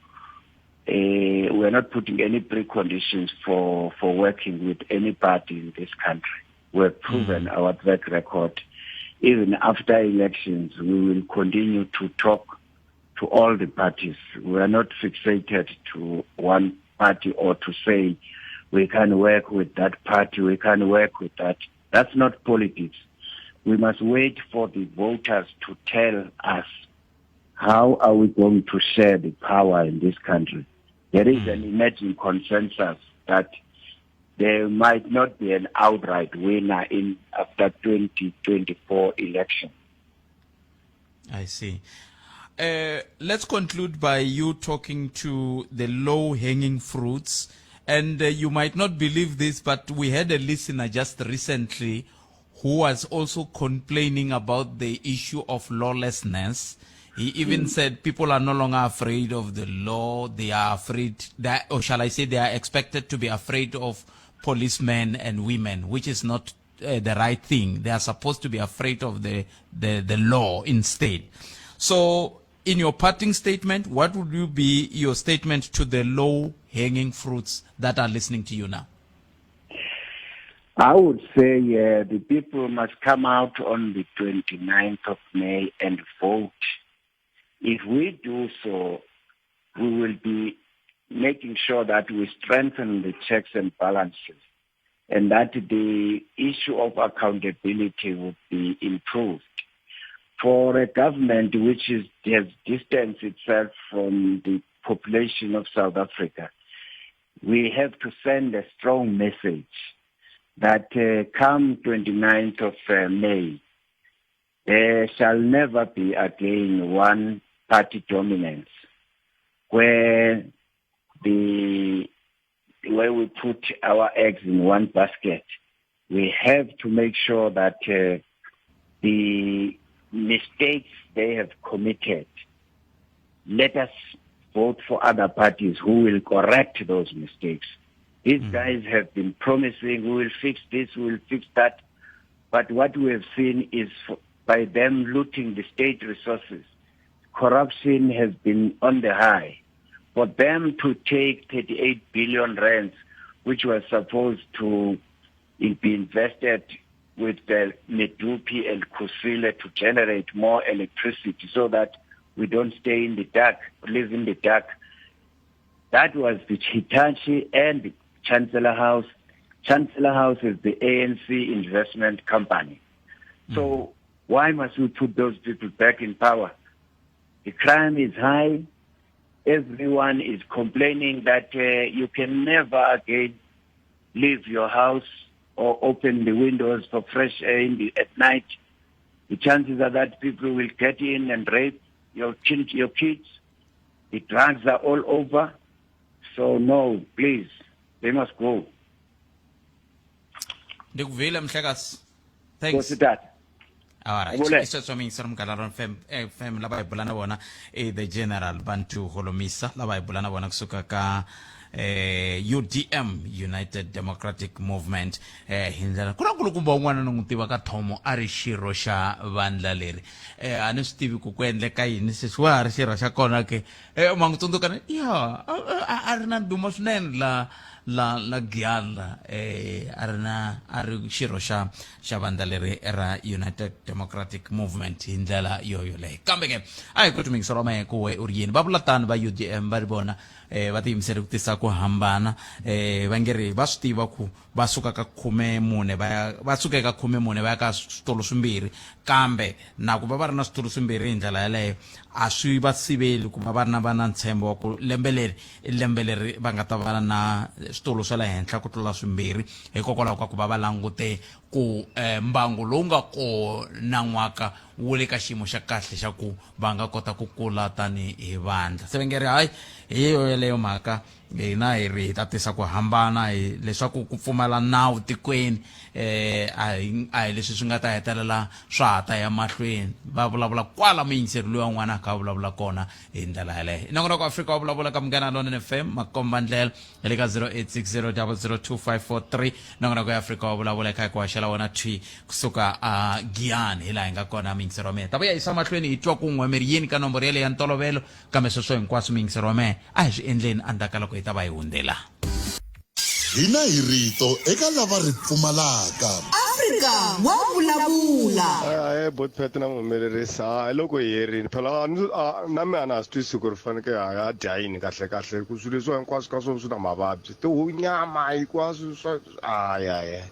we're not putting any preconditions for working with any party in this country. We've proven our track record. Even after elections, we will continue to talk to all the parties. We are not fixated to one party or to say we can work with that party, we can work with that. That's not politics. We must wait for the voters to tell us how are we going to share the power in this country. There is an emerging consensus that there might not be an outright winner in after 2024 election. I see. Let's conclude by you talking to the low-hanging fruits. And you might not believe this, but we had a listener just recently who was also complaining about the issue of lawlessness. He even said people are no longer afraid of the law. They are afraid, that, or shall I say, they are expected to be afraid of policemen and women, which is not the right thing. They are supposed to be afraid of the law instead. So in your parting statement, what would you be your statement to the low-hanging fruits that are listening to you now? I would say the people must come out on the 29th of May and vote. If we do so, we will be making sure that we strengthen the checks and balances and that the issue of accountability would be improved. For a government which has distanced itself from the population of South Africa, we have to send a strong message that come 29th of May, there shall never be again one party dominance where we put our eggs in one basket. We have to make sure that the mistakes they have committed, let us vote for other parties who will correct those mistakes. These guys have been promising, we will fix this, we will fix that. But what we have seen is by them looting the state resources, corruption has been on the high. For them to take 38 billion rands, which was supposed to be invested with the Medupi and Kusile to generate more electricity so that we don't stay in the dark, live in the dark. That was the Hitachi and the Chancellor House. Chancellor House is the ANC investment company. So why must we put those people back in power? The crime is high. Everyone is complaining that you can never again leave your house or open the windows for fresh air at night. The chances are that people will get in and rape your kids. The drugs are all over. So no, please, they must go. Ndikuvile mhlekazi. Thanks. Nkosi tata. Alright. Vule. I sweswo miyingiseri munghana ron fm FM lava hi bula na vona i the general Bantu Holomisa lava hi bula na vona kusuka ka UDM United Democratic Movement hi ndlela ku na nkulukumba un'wana ni n'wi tiva ka thomo a ri xirho xa vandla leri a ni swi tivi ku ku endleka yini sweswi wa ha ri xirho xa kona ke ma n'wi tsundzuka ni ya a ri na ndhuma swinene la la la Giyani a ri na a ri xirho xa xa vandla leri ra United Democratic Movement hi ndlela yo yoleyo kambe ke a hi ku tumingisa wa mehe ku we u ri yini va vula tano va UDM va ri vona va tiyimisele ku tisa ku hambana va nge ri va swi tiva ku va suka ka 14 va ya va suka eka 14 va ya ka switulu swimbirhi kambe na ku va va ri na switulu swimbirhi hi ndlela yaleyo a swi va siveli ku va va ri na va na ntshembo wa ku lembe leri i lembe leri va nga ta va na switulu swa le henhla ku tlula swimbirhi hikokwalaho ka ku va va langute ku mbangu lowu nga kona n'waka wu le ka xiyimo xa kahle xa ku va nga kota ku kula tanihi vandla se va nge ri hayi hi yo yeleyo mhaka hina hi ri hi ta tisa ku hambana hi leswaku ku pfumala nawu tikweni a hi a hi leswi swi nga ta hetelela swa ha ta ya mahlweni va vulavula kwala muyingiseri loyi wan'wana a kha a vulavula kona hi ndlela yaleyo nongonoko Afrika wa vulavula ka Munghana Lonene FM makomba ndlela hi le ka 0860002543 nongonoko ya Afrika wa vulavula eka hi ku haxela wona thwi kusuka a Giyani hi laha hi nga kona muyingiseri wa mina ta vuya yisa mahlweni hi twa kun'we mi ri yini ka nomboro yeleyo ya ntolovelo kambe sweswo hinkwaswo muyingiseri wa mehe a hi swi endleni endzhaku ka loko hi ta va hi hundzela. Hina hi rito eka lava ri pfumalaka. Afrika wa vulavula. Ahee bot Pat na muhumelerisi ha hi loko hi herini phela a ni a na mina a na ha swi twisisi ku ri faneke ha ya dya yini kahle kahle ku swilo leswiwa hinkwaswo ka swona swi na mavabyi tihunyama hinkwaswo swa hayi hayi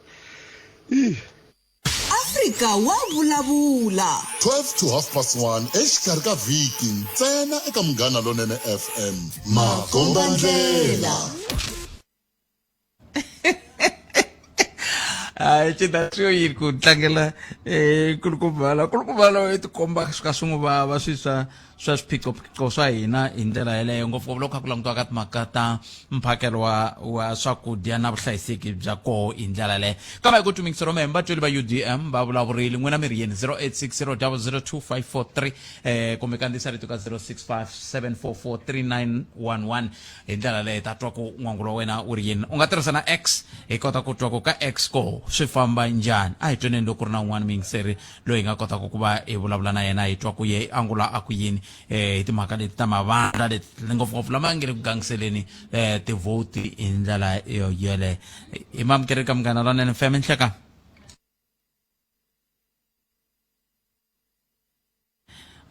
ih. Afrika wa vulavula. 12 to half past 1 exikarhi ka vhiki ntsena eka Munghana Lonene FM. Makombandlela. Hayi cina swi yo yini ku tlangela um kulukumbala kulukumbala i tikomba swi ka swi n'wi vava swi swa swa swiphiqophiqo swa hina hi ndlela yeleyo ngopfungopfu loko kha ku langutiwa ka timhaka ta mphakelo wa wa swakudya na vuhlayiseki bya koho hi ndlela yeleyo kambe hi ku tumingisa roma hi vatsweri va UDM va vulavurile n'wina mi ri yini 0860 002543 kumbe kandziyisa rito ka 065 744 3911 hi ndlela yaleyo hi ta twa ku n'wangulo wa wena wu ri yini u nga tirhisa na X hi kota ku twa ku ka X koho swi famba njhani a hi tweneni loko ku ri na un'wana muyingiseri loyi hi nga kotaka ku va hi vulavula na yena hi twa ku ye angula a ku yini eh hi timhaka leti ta mavandla leti ngopfungopfu lama nge le ku gangiseleni eh tivhoti hi ndlela yo yeleyo hi mamukeri ka Munghana Lonene FM nhleka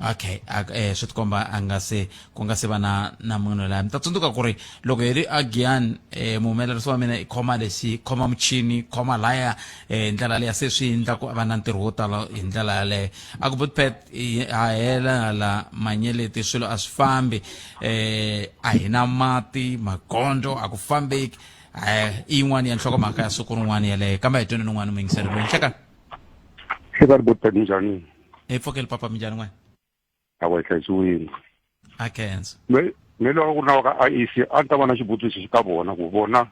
okay swi tikomba a nga se ku nga se va na na munhu laha mi ta tsundzuka ku ri loko hi ri agian muhumelerisi wa mina i khoma lexi khoma muchini khoma laya ndlela leya se swi endla ku va na ntirho wo tala hi ndlela yaleyo a ku butpet ha hela hala manyeleti swilo a swi fambi a hi na mati magondzo a ku fambeki i yin'wana ya nhlokomhaka ya siku rin'wana yaleyo kambe hi tweni nin'wana muyingiseri loyi nhlekani. Hlekani butpet njhani? Hi pfukile papa minjhani n'wena? Awa hi hlayisiwile. A khensa. Me me loko ku ri na wa ka IEC a ni ta va na xivutiso xi ka vona ku vona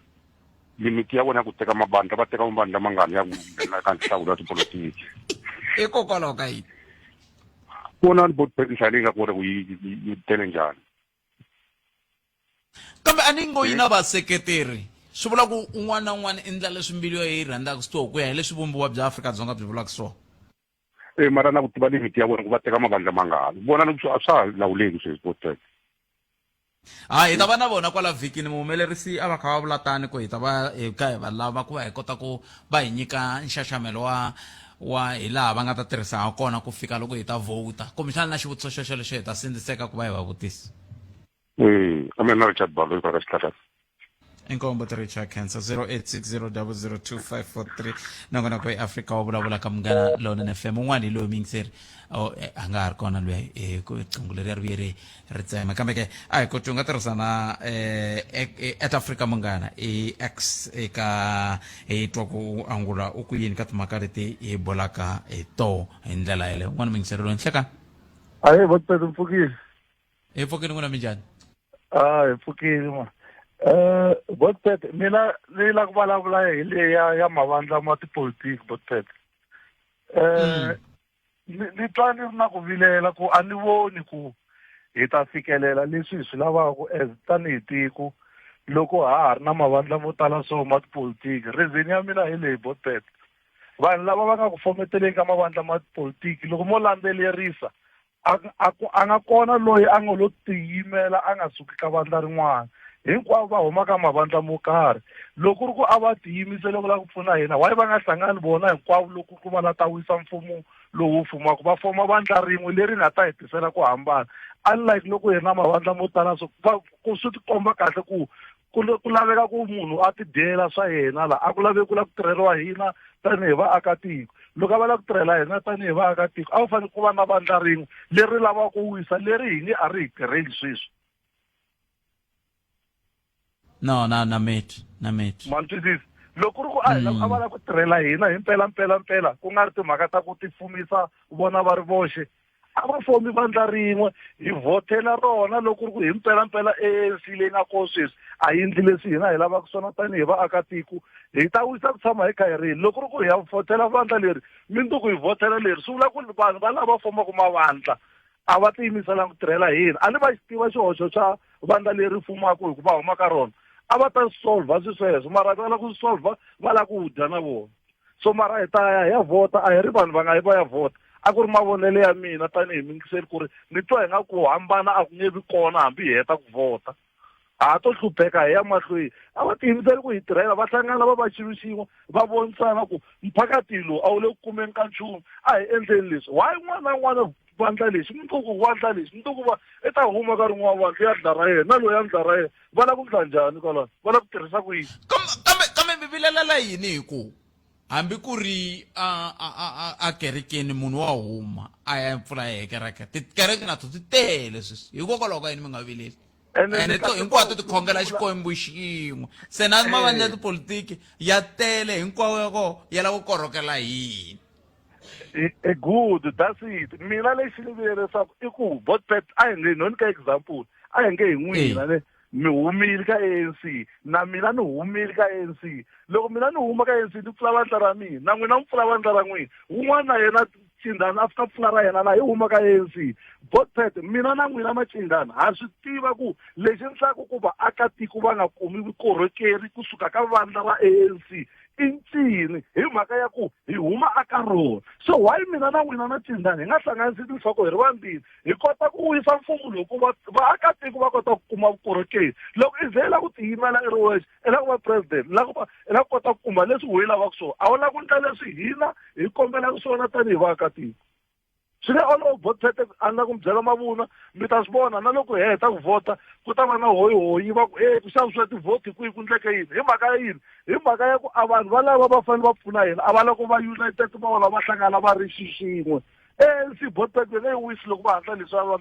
limiti ya vona ya ku teka mabandla va teka mabandla mangani ya ku nghena ka nhlawulo ya tipolotiki. Hikokwalaho ka yini? Vona ni bot nhlayo leyi nga kona ku yi yi tele njhani. Kambe a ni ngo yi na vaseketeri swi vula ku un'wana na un'wana i ndla leswi mbilu ya yi rhandzaka swona ku ya hi leswi vumbiwa bya Afrika-Dzonga byi vulaka swona. E mara na ku tiva limit ya vona ku va teka mavandla mangani vona ni a swa ha lawuleki sweswi vo teka. Ha hi ta va na vona kwala vhikini muhumelerisi a va kha va vula tani ku hi ta va hi ka hi va lava ku va hi kota ku va hi nyika nxaxamelo wa wa hi laha va nga ta tirhisa ha kona ku fika loko hi ta vhota kumbexana na xivutiso xo xolexo hi ta sindziseka ku va hi va vutisa. E a mina na Richard Baloyi va ka Xihlahla. Inkombo ti Richard Cancer 0860002543 nongonoko eAfrika wa vulavula ka Munghana Lonene FM un'wana hi loyi muyingiseri oh, a nga ha ri kona loyi ku riqingho leri ri vuye ri ri tsema kambe ke a hi koti u nga tirhisa na at Africa Munghana i X eka hi twa ku angula u ku yini ka timhaka leti hi bulaka hi toho hi ndlela yeleyo un'wana muyingiseri loyi nhleka Ahee, Botpet mpfukile. Hi pfukile n'wina minjhani? A hi pfukile ma. Botpet mina ni la ku vulavula hi leyi ya ya mavandla ma tipolitiki Botpet. Ni ni twa ni ri na ku vilela ku a ni voni ku hi ta fikelela leswi hi swi lavaka as tanihi tiko loko ha ha ri na mavandla mo tala so ma tipolitiki. Reason ya mina hi leyi Botpet. Vanhu lava va nga ku fometeleni ka mavandla ma tipolitiki loko mo landzelerisa a a ku a nga kona loyi a nga lo tiyimela a nga suki ka vandla rin'wana hinkwavo va huma ka mavandla mo karhi loko ku ri ku a va tiyimisele ku lava ku pfuna hina why va nga hlangani vona hinkwavo loko ku va la ta wisa mfumo lowu fumaka va foma vandla rin'we leri nga ta hi tisela ku hambana unlike loko hi ri na mavandla mo tala so va ku swi tikomba kahle ku ku ku laveka ku munhu a tidyela swa yena la a ku laveki ku la ku tirheriwa hina tanihi vaakatiko loko a va lava ku tirhela hina tanihi vaakatiko a ku fanele ku va na vandla rin'we leri lavaka ku wisa leri hi nge a ri hi tirheli sweswi no na na mate na mate ma ni twisisa loko ku ri ku a hi a va lava ku tirhela hina hi mpela mpela mpela ku nga ri timhaka ta ku tifumisa vona va ri voxe a va fomi vandla rin'we hi vhotela rona loko ku ri ku hi mpelampela ANC leyi nga kona sweswi a yi ndli leswi hina hi lavaka swona tanihi vaakatiko hi ta wisa ku tshama hi kha hi rini loko ku ri ku hi ya vhotela vandla leri mindzuku hi vhotela leri swi vula ku vanhu va lava fomaka mavandla a va tiyimiselanga ku tirhela hina a ni va xi tiva xihoxo xa vandla leri fumaka hi ku va huma ka rona a va ta solvha swi sweswo mara va lava ku swi solvha va lava ku dya na vona so mara hi ta ya hi ya vhota a hi ri vanhu va nga yi va ya vhota a ku ri mavonelo ya mina tanihi muyingiseri ku ri ni twa hi nga ku hambana a ku nge vi kona hambi hi heta ku vhota ha to hlupheka hi ya mahlweni a va tiyimiseli ku hi tirhela va hlangana va va xilo xin'we va vonisana ku mphakati lowu a wu le ku kumeni ka nchumu a hi endleni leswi why un'wana na un'wana vandla lexi mundzuku vandla lexi mundzuku va i ta huma ka rin'wana vandla ya ndla ra yena na loyi ya ndla ra yena va lava ku ndla njhani kwalano va lava ku tirhisa ku yini kambe kambe mi vilelela yini hi ku hambi ku ri a a a a kerekeni munhu wa huma a ya pfula yehe kereke tikereke na to ti tele sweswi hikokwalaho ka yini mi nga vileli ene to hinkwato ti khongela xikwembu xin'we se na mavandla ya tipolitiki ya tele hinkwawo ya koho ya lava ku korhokela hina E good that's it mina lexi ni vilerisaka i ku botpet a hi nge no nyika example a hi nge hi n'wina ne mi humile ka ANC na mina ni humile ka ANC loko mina ni huma ka ANC ni pfula vandla ra mina na n'wina mi pfula vandla ra n'wina wun'wana na yena cindana a fika pfula ra yena la hi huma ka ANC botpet mina na n'wina macindana ha swi tiva ku lexi endlaka ku vaakatiko va nga kumi vukorhokeri kusuka ka vandla ra ANC i ncini hi mhaka ya ku hi huma aka rona so why mina na n'wina na cindani hi nga hlanganisi tinhloko hi ri vambirhi hi kota ku wisa mfumo lowu ku va vaakatiko va kota ku kuma vukorhokeri loko i ze i lava ku tiyimela i ri wexe i lava ku va president i lava ku va i lava ku kota ku kuma leswi wehe i lavaka swona a wu lava ku endla leswi hina hi kombelaka swona tanihi vaakatiko swi nge olovi botpete a ni la ku mi byela mavunwa mi ta swi vona na loko hi heta ku vhota ku ta va na hoyihoyi va ku e ku xavisiwa tivhoti kwihi ku ndleke yini hi mhaka ya yini hi mhaka ya ku a vanhu valava va fanele va pfuna hina a va lava ku va united va vona va hlangana va ri xi xin'we ANC botpete yi nge yi wisi loko va hatla leswi swa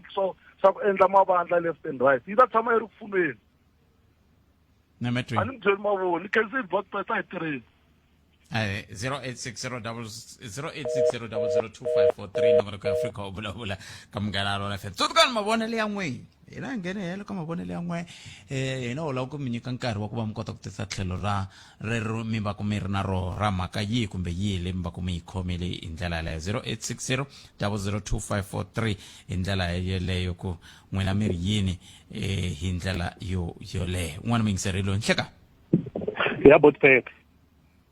swa ku endla mavandla left and right yi ta tshama yi ri ku pfuneni a ni mi byeli mavunwa ni khensile botpete a hi tirheni 0860002543 nomoro ka Afrika u vulavula ka Munghana Lona FM tsutsukani mavonelo ya n'wina hina hi nghene helo ka mavonelo ya n'we eh hina ho lava ku mi nyika nkarhi wa ku va mi kota ku tisa tlhelo ra rero mi va ku mi ri na roho ra mhaka yihi kumbe yihi leyi mi va ku mi yi khomile hi ndlela yaleyo 0860 002543 hi ndlela yeleyo ku n'wina mi ri yini eh hi ndlela yo yoleyo un'wana muyingiseri loyi nhleka ya botpet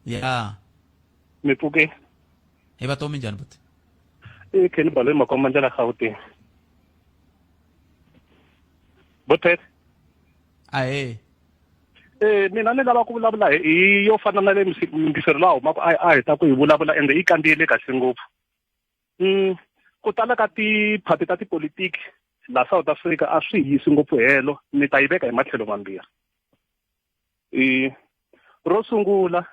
ya mi pfuke hi va tomi njhani buti i Kenny Baloyi Makomba ndlela Gauteng botpet ahe eh mina ni lava ku vulavula hi yo fana na le muyingiseri laha humaka a a heta ku yi vulavula ende yi kandziyele kahle ngopfu ku tala ka tiphati ta tipolitiki la South Africa a swi yisi ngopfu helo ni ta yi veka hi matlhelo mambirhi i ro sungula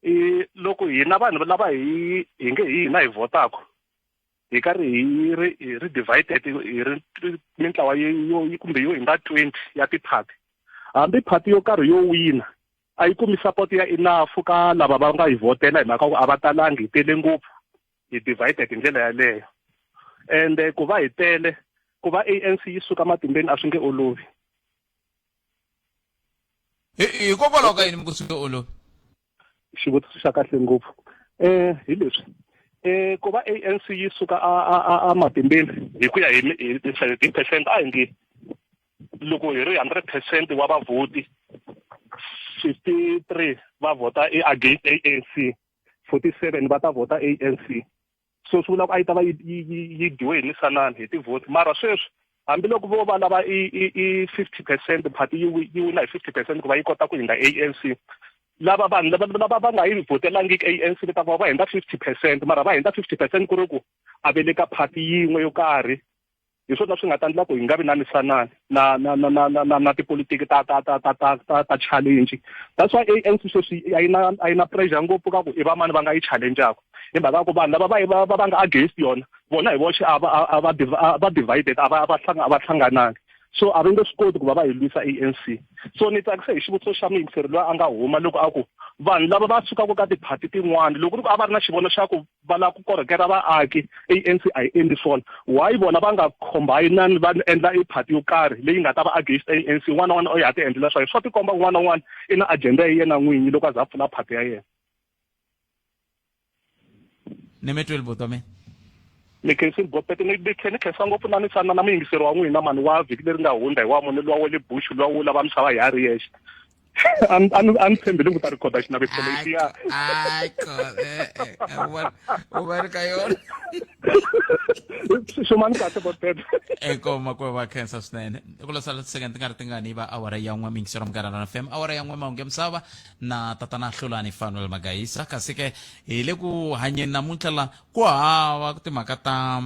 i loko hina vanhu lava hi hi nge hi hina hi vhotaka hi karhi hi ri hi ri divided hi ri mintlawa yo kumbe yo hi nga 20 ya tiphati hambi phati yo karhi yo wina a yi kumi support ya enough ka lava va nga yi vhotela hi mhaka ku a va talangi hi tele ngopfu hi divided hi ndlela yaleyo ende ku va hi tele ku va ANC yi suka matimbeni a swi nge olovi. Hikokwalaho ka yini mi ku swi nge olovi? Xivutiso xa kahle ngopfu. Hi leswi ku va ANC yi suka a a a a matimbeni hi ku ya hi hi 17 percent, a hi nge loko hi ri 100% wa vavhoti, 53 va vhota i against ANC, 47 va ta vhota ANC. So swi vula ku a yi ta va yi yi yi dyiwe hi misanani hi tivhoti. Mara sweswi hambiloko vo va lava i i i 50%, party yi yi wina hi 50% ku va yi kota ku hundza ANC, lava vanhu lava lava va nga yi vhotelangiki ANC va ta va va hundza 50%. Mara va hundza 50% ku ri ku a ve le ka party yin'we yo karhi. Hi swona swi nga ta endla ku hi nga vi na misanani na na na na na na na tipolitiki ta ta ta ta ta ta ta challenge. That's why ANC sweswi a yi na a yi na pressure ngopfu ka ku i va mani va nga yi challengeaka, hi mhaka ya ku vanhu lava va va va nga against yona, vona hi voxe a va a va va divided, a va va hlanga a va hlanganangi. So a va nge swi koti ku va va hi lwisa ANC. So ni tsakise hi xivutiso xa muyingiseri loyi a nga huma loko a ku vanhu lava va sukaka ka tiphati tin'wana, loko ri ku a va ri na xivono xa ku va lava ku korhokela vaaki, ANC a yi endli swona, why vona va nga combinani va endla i party yo karhi leyi nga ta va against ANC? Un'wana na un'wana o ya ti endlela swa yena. Swa tikomba un'wana na un'wana i na agenda ya yena n'winyi loko a za a pfula party ya yena. Ni mi twile, buti wa mina. Ni khensile, bopete. Ni tlhe ni khensa ngopfu na ni na muyingiseri wa n'wina mani wa vhiki leri nga hundza, hi wa mune luwa wa le bush, luwa wo lava misava ya ri yexe. A ni tshembile ku ta rhikhoda xinavetiso lexiya. U va ri ka yona. Xumani kahle, bopete. Eko makwerhu, va khensa swinene. I ku lo sala tisecond ti nga ri tingani yi va awara ya n'we. Miyingisero Munghana Lona FM, awara ya n'we, mahungu ya misava na tatana Hlulani Fanuel Magayisa. Kasi ke hi le ku hanyeni namuntlha la ku hava timhaka ta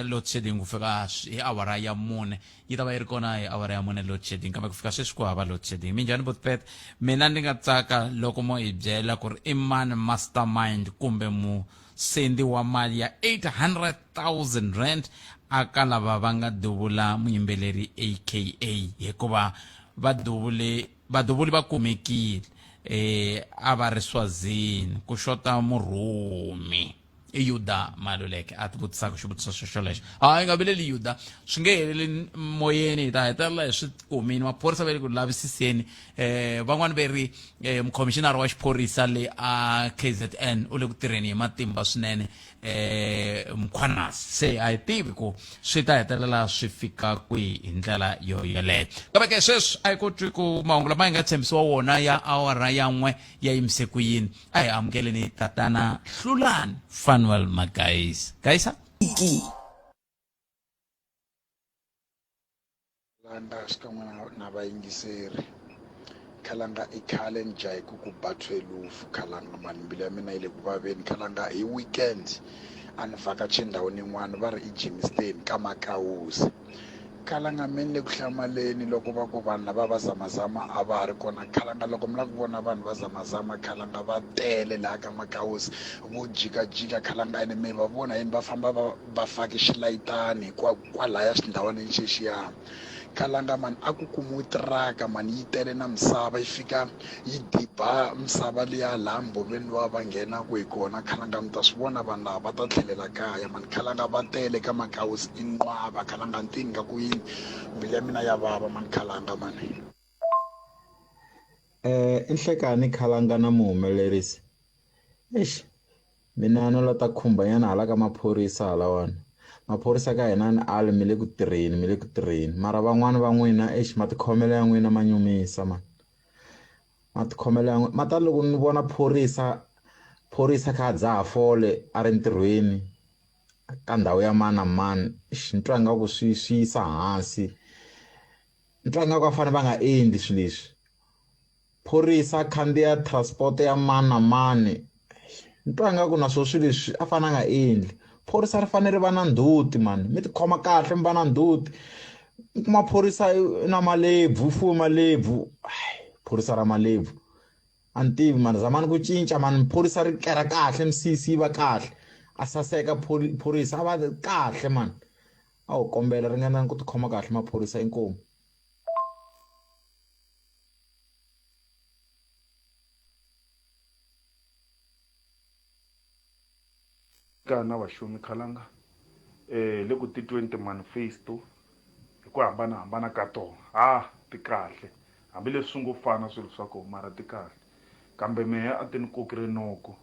load shedding ku fika hi awara ya 4. Yi ta va yi ri kona hi awara ya 4 load shedding, kambe ku fika sweswi ku hava load shedding. Minjhani botpet? Mina ndzi nga tsaka loko mo hi byela ku ri i mani mastermind kumbe musendi wa mali ya 800,000 rand aka lava va nga duvula muyimbeleri AKA, hikuva va duvule vaduvuli va kumekile a va ri Swazini, ku xota murhumi. I Yuda Maluleke a ti vutisaka xivutiso xo xolexo. A yi nga vileli Yuda, swi nge heleli moyeni, hi ta hetelela hi swi kumini. Maphorisa va le ku lavisiseni. Van'wani ve ri mukhomishinara wa xiphorisa le a KZN u le ku tirheni hi matimba swinene, Mkhwanazi. Se a hi tivi ku swi ta hetelela swi fika kwihi hi ndlela yo yoleyo. Kambe ke sweswi a hi ku twi ku mahungu lama hi nga tshembisiwa wona ya awara ya 1 ya yimise ku yini. A hi amukeleni tatana Hlulani Fanuel Magayisa. Gayisa. Landa xikan'we na, na vayingiseri. Khalanga i khale ni jahe ku ku ba thwelufu khalanga mani, mbilu ya mina yi le ku vaveni khalanga. Hi weekend a ni vhakache ndhawini yin'wana va ri i Germiston ka Makawusi. Khalanga me ni le ku hlamaleni loko va ku vanhu lava va zamazama a va ha ri kona khalanga. Loko mi la ku vona vanhu va zamazama khalanga, va tele laha ka Makawusi, vo jikajika khalanga, ene mi va vona yini va famba va va fake xilayitani kwalaya xindhawanini xexiya. Khalanga mani, a ku kumiwi tiraka mani yi tele na misava, yi fika yi diba misava liya laha mbhoveni luwa va nghenaku hi kona. Khalanga mi ta swi vona vanhu lava va ta tlhelela kaya mani. Khalanga va tele ka Makawusi, i nqwava khalanga, ni tivi nga ku yini, mbilu ya mina ya vava mani khalanga mani. I nhlekani khalanga na muhumelerisi. Eish, mina no la ta khumba nyana hala ka maphorisa halawani. Maphorisa ka hina ni ali mi le ku tirheni, mi le ku tirheni. Mara van'wani va n'wina eish, matikhomelo ya n'wina ma nyumisa man. Matikhomelo ya n'wina mata loko ni vona phorisa, phorisa kha a dzaha fole a ri ntirhweni ka ndhawu ya mani na mani, eish, ni twa ingaku swi swi yisa hansi. Ni twa ingaku va fanele va nga endli swilo leswi. Phorisa a khandziya transport ya mani na mani, ni twa ingaku na swona swilo leswi a fanele a nga endli. Phorisa ri fanele ri va na ndzhuti mani, mi tikhoma kahle mi va na ndzhuti. U kuma phorisa i na malebvu, u fuwe malebvu, phorisa ra malebvu a ni tivi mani, zamani ku cinca mani, phorisa ri kera kahle misisi yi va kahle, a saseka phorisa a va kahle mani. A ho kombela ringanani ku tikhoma kahle maphorisa, inkomu. Ka na vaxumi khalanga eh le ku titweni ti-manifesto hi ku hambanahambana ka tona ha ti kahle. Hambileswi swi ngo fana swilo swa kona mara ti kahle. Kambe mehe a ti ni koki rinoko.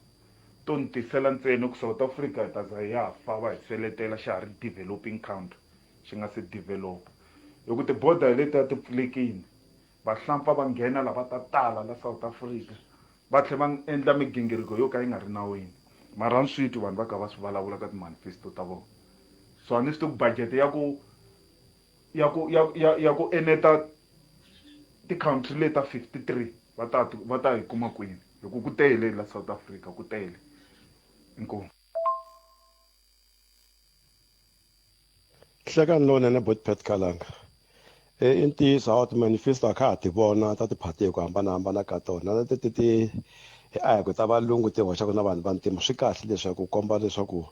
To ni tisela ntsena ku South Africa hi ta za hi ya fa va hi seletela xa ha ri developing country xi nga se develop. Hi ku ti-border hi letiya ti pfulekini vahlampfa va nghena la va ta tala la South Africa va tlhe va endla migingiriko yo ka yi nga ri nawini. Mara a ni swi twi vanhu va kha va swi vulavula ka ti-manifesto ta vona. So a ni swi tivi ku budget ya ku ya ku ya ya ya ku eneta ti-country leti ta 53 va ta va ta yi kuma kwini hi ku ku tele la South Africa ku tele inkomu. Hlekani lowunene bot Pat Kalanga i ntiyiso hawa ti-manifesto a kha ha ti vona ta tiphati hi ku hambanahambana ka tona na leti ti a hi ku ta valungu ti hoxaka na vanhu vantima swi kahle leswaku komba leswaku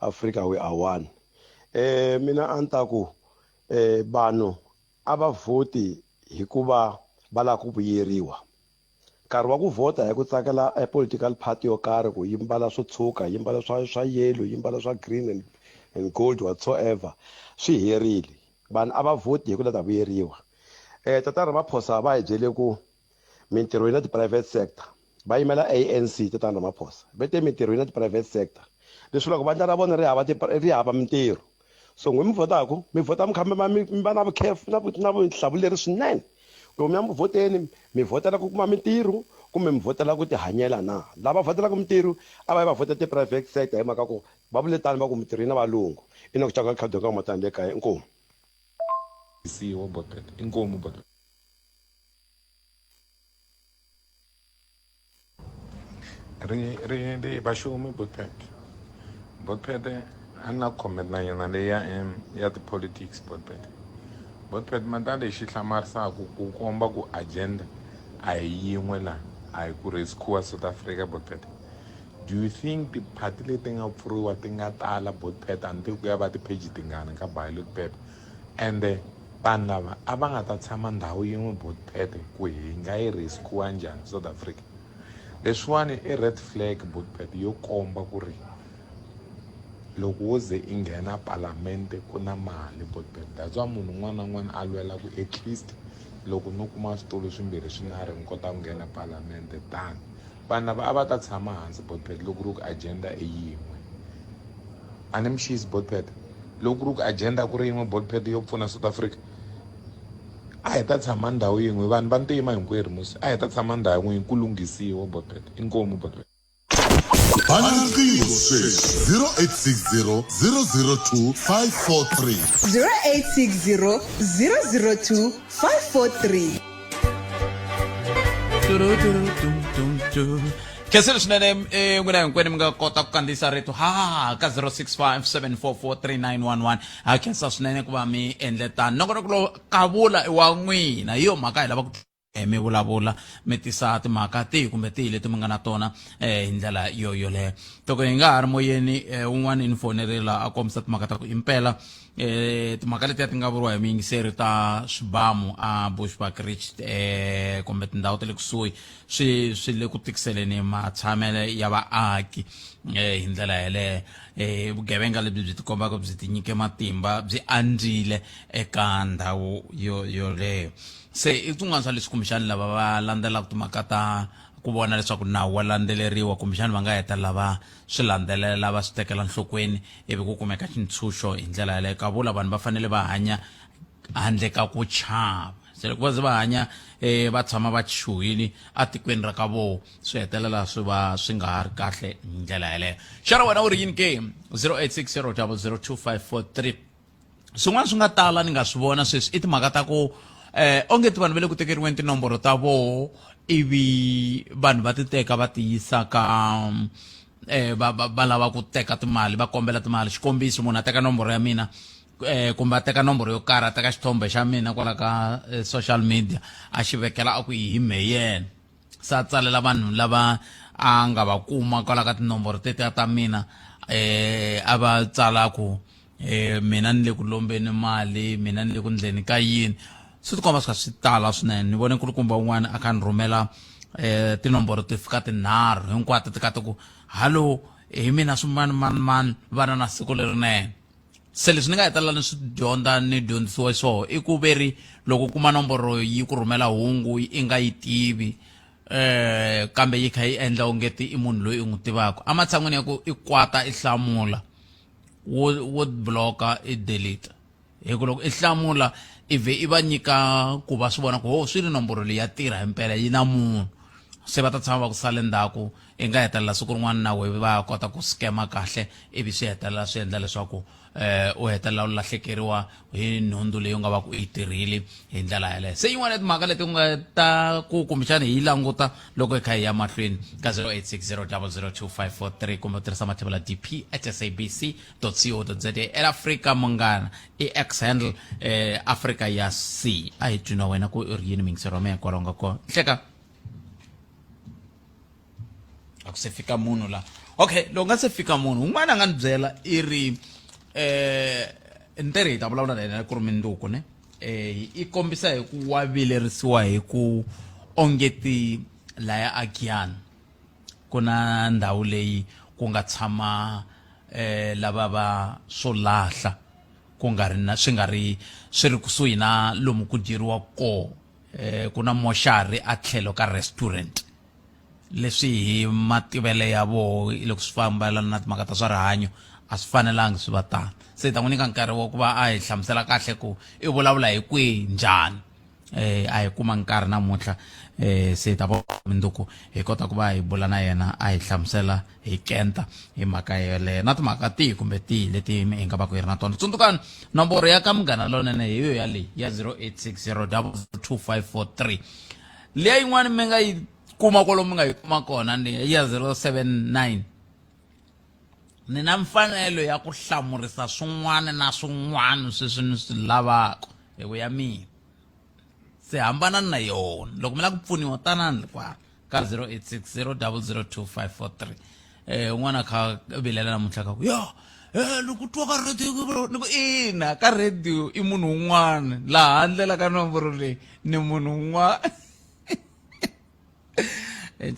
Africa we are one mina a ni ta ku vanhu a va vhoti hikuva va lava ku vuyeriwa nkarhi wa ku vhota hi ku tsakela e political party yo karhi ku yi mbala swo tshuka yi mbala swa swa yellow yi mbala swa green and, and gold whatsoever swi herile vanhu a va vhoti hi ku la ta vuyeriwa tatana Ramaphosa va hi byele ku mintirho yi na ti-private sector va yimela ANC tatana Ramaphosa va te mintirho yi na ti-private sector leswi vulaka vandla ra vona ri hava ri hava mintirho so n'wi mi vhotaku mi vhota mi kha mi va mi va na vukhefu na na vutihlamuleri swinene loko mi ya mi vhoteni mi vhotela ku kuma mintirho kumbe mi vhotela ku tihanyela na lava vhotelaka mintirho a va yi va vhota ti-private sector hi mhaka ku va vule tani va ku mintirho yi na valungu i na ku caka khadi ka matani le kaya inkomu Siwa botpet inkomu botpet. Ri ri ri vashumi botpet botpet a ni na comment na yona leyi ya ya ti-politics botpet botpet mata lexi hlamarisaka ku komba ku agenda a hi yin'we la a hi ku rescue South Africa botpet do you think tiphati leti nga pfuriwa ti nga tala botpet a ni tivi ku ya va ti-page tingani ka ballot paper ende vanhu lava a va nga ta tshama ndhawu yin'we botpet ku hi nga yi rescue njhani South Africa leswiwani i red flag botpet yo komba ku ri loko wo ze i nghena palamente ku na mali botpet that's why munhu un'wana na un'wana a lwela ku at least loko no kuma switulu swimbirhi swinharhu ni kota ku nghena palamente tani vanhu lava a va ta tshama hansi botpet loko ku ri ku agenda i yin'we a ni mi xisi botpet loko ku ri ku agenda ku ri yin'we botpet yo pfuna South Africa a hi ta tshama ndhawu yin'we vanhu va ntima hinkwerhu musi a hi ta tshama ndhawu yin'we ku lunghisiwa botpet inkomu botpet Bana riqingho sweswi 0860 002 543. 0860 002 543. Khensile swinene eh, n'wina hinkwenu mi nga kota ku kandziyisa rito ha ka 0657443911 ha khensa swinene ku va mi endle tano nongonoko lowu kavula i wa n'wina hi yo mhaka hi lava ku eh, mi vulavula mi tisa timhaka tihi kumbe tihi leti mi nga na tona eh, hi ndlela yo yoleyo loko hi nga ha ri moyeni eh, un'wana ni fonerile a kombisa timhaka ta ku impela eh, timhaka letiya ti nga vuriwa hi muyingiseri ta swibamu a Bushbuckridge eh, kumbe tindhawu ta le kusuhi swi swi le ku tikiseleni matshamele ya vaaki eh, hi ndlela yeleyo eh, vugevenga lebyi byi tikombaka byi tinyike matimba byi andzile eka ndhawu yo yoleyo se i swin'wana swa leswi kumbexani lava va landzelaka timhaka ta ku vona leswaku nawu wa landzeleriwa kumbexani va nga hetelela va swi landzelela va swi tekela nhlokweni ivi ku kumeka xintshunxo hi ndlela yaleyo ka vula vanhu va fanele va hanya handle ka ku chava se loko va ze va hanya eh, va tshama va chuhile atikweni ra ka voho swi hetelela swi va swi nga ha ri kahle hi ndlela yaleyo xana wena u ri yini ke 0860 002543 swin'wana swi nga tala ni nga swi vona sweswi i timhaka ta ku eh onge ti vanhu va le ku tekeriweni tinomboro ta voho ivi vanhu va ti teka va ti yisa ka eh va va va lava ku teka timali va kombela timali xikombiso munhu a teka nomboro ya mina eh kumbe a teka nomboro yo karhi a teka xithombe xa mina kwala ka eh, social media a xi vekela a ku hi mhe yena se a tsalela vanhu lava a nga va kuma kwala ka tinomboro tetiya ta mina eh a va tsala ku eh mina ni le ku lombeni mali mina ni le ku ndleni ka yini swi tikomba swi kha swi tala swinene ni vone nkulukumba un'wana a kha ni rhumela eh tinomboro ti fika tinharhu hinkwato ti ka ti ku hallo hi mina swimani mani mani vana na siku lerinene. Se leswi ni nga hetelela ni swi dyondza ni dyondzisiwe swoho i ku ve ri loko u kuma nomboro yi ku rhumela hungu i nga yi tivi eh kambe yi kha yi endla ongeti i munhu loyi u n'wi tivaka ematshan'wini ya ku i kwata i hlamula wo wo bloka i delete hi ku loko i hlamula i vhe i va nyika ku va swi vona ku ho swi ri nomboro leyi ya tirha himpela yi na munhu se va ta tshama va ku sale ndzhaku i nga hetelela siku rin'wana na wehe va kota ku scammer kahle ivi swi hetelela swi endla leswaku eh u hetelela u lahlekeriwa hi nhundzu leyi u nga va ku yi tirhile hi ndlela yaleyo se yin'wana ya timhaka leti u nga ta ku kumbexana hi yi languta loko hi kha hi ya mahlweni ka 0860002543 kumbe u tirhisa mathebula dp at sabc co za el afrika munghana i x handle eh afrika ya c a hi twi na wena ku u ri yini mingisero wa mehe kwalaho nga kona hleka a ku se fika munhu la okay loko nga se fika munhu un'wana a nga ni byela i ri eh ntirho hi ta vulavula na yena ku ri minduku ne eh i kombisa hi ku wa vilerisiwa hi ku ongeti laya a Giyani ku na ndhawu leyi ku nga tshama eh lava va swo lahla ku nga ri na swi nga ri swi ri kusuhi na lomu ku dyeriwa kona eh ku na moxari a tlhelo ka restaurant leswi hi mativele ya voho loko swi fambelana na timhaka ta swa rihanyo a swi fanelangi swi va tano se hi ta n'wi nyika nkarhi wa ku va a hi hlamusela kahle ku i vulavula hi kwihi njhani eh a hi kuma nkarhi namuntlha eh se hi ta va mundzuku hi kota ku va hi bula na yena a hi hlamusela hi kenta hi mhaka yeleyo na timhaka tihi kumbe tihi leti hi nga va ku hi ri na tona tsundzukani nomboro ya ka munghana lonene hi yo yaleyi ya 0860 2543 liya yin'wana mi nga yi kuma kwalomu mi nga yi kuma kona ni ya 079 ni na mfanelo ya ku hlamurisa swin'wana na swin'wana sweswi ni swi lavaka hi ku ya mina se hambanani na yona loko mi lava ku pfuniwa tanani kwala ka 0860 002543 eh un'wana kha vilela namuntlha ka ku ya eh loko twa ka radio ni ku ina ka radio i munhu un'wana laha handlela ka nomboro leyi ni munhu un'wana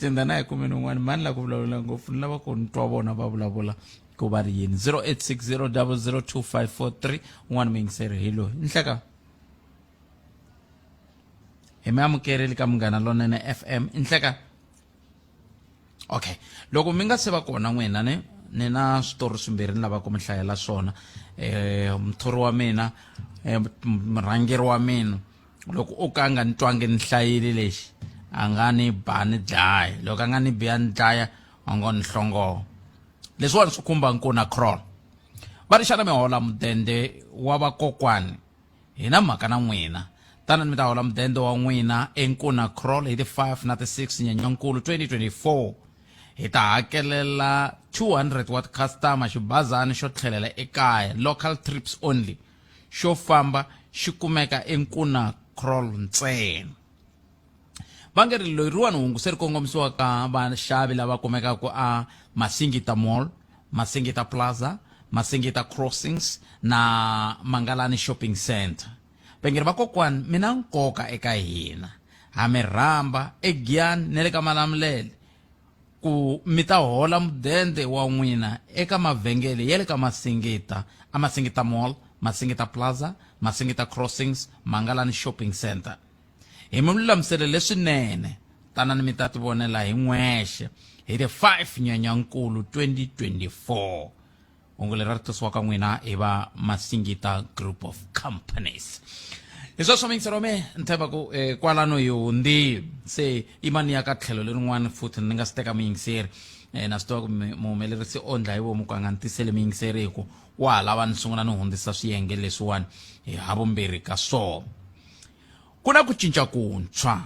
cinda na hi kumeni un'wana mani la ku vulavula ngopfu ni lava ku ni twa vona va vulavula ku va ri yini 0860 002543 un'wana muyingiseri hi loyi nhleka hi mi amukerile ka munghana lonene fm nhleka okay loko mi nga se va kona n'wina ne ni na switori swimbirhi ni lavaka ku mi hlayela swona um muthori wa mina um murhangeri wa mina loko o ka a nga ni twangi ni hlayile lexi a nga ni ba ni dlaya loko a nga ni biya ni dlaya a ngo ni hlongoha leswiwani swi khumba nkuna crawl va ri xana mi hola mudende wa vakokwani hi na mhaka na n'wina tanani mi ta hola mudende wa n'wina enkuna crawl hi ti 5 na ti 6 nyenyankulu 2024 hi ta hakelela 200 wa ti-customer xibazani xo tlhelela ekaya local trips only xo famba xi kumeka enkuna crawl ntsena va nge ri leriwani hungu se ri kongomisiwa ka vaxavi lava kumekaka a masingita mall masingita plaza masingita crossings na mangalani shopping center vengeri va kokwani mi na nkoka eka hina ha mi rhamba egiyani na le ka malamulele ku mi ta hola mudende wa n'wina eka mavhengele ya le ka Masingita, a Masingita Mall, Masingita Plaza, Masingita Crossings, Mangalani Shopping Centre. Hi mi lulamisele leswinene, tanani mi ta tivonela hi n'wexe hi ti 5 Nyenyankulu 2024. Hungu leri ri tisiwaka n'wina hi va Masingita Group of Companies. Hi sweswo mingisero me ni tshemba ku eh, kwalano hi hundzile se i mani ya ka tlhelo lerin'wana futhi ni nga si teka muyingiseri eh, na swi tiva ku muhumelerisi o ndla hi vomu ku a nga ni tiseli muyingiseri hi ku wa ha lava ni sungula ni hundzisa swiyenge leswiwani hi havumbirhi ka swona Ku na ku cinca kuntshwa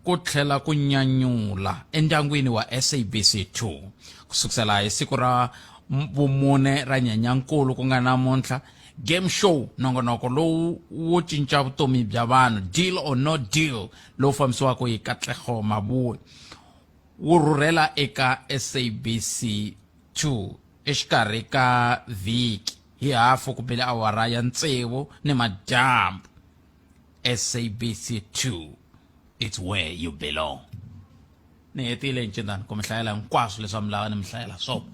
ku tlhela ku nyanyula endyangwini wa SABC 2 ku sukusela hi siku ra vumune ra Nyenyankulu ku nga namuntlha. Game Show, nongonoko lowu wo cinca vutomi bya vanhu, Deal or No Deal, lowu fambisiwaka hi Katlego Maboe, wu rhurhela eka SABC 2 exikarhi ka vhiki hi hafu ku bile awara ya tsevu nimadyambu. SABC 2 it's where you belong ni hetile ncindani ku mi hlayela hinkwaswo leswi a mi lava ni mi hlayela swona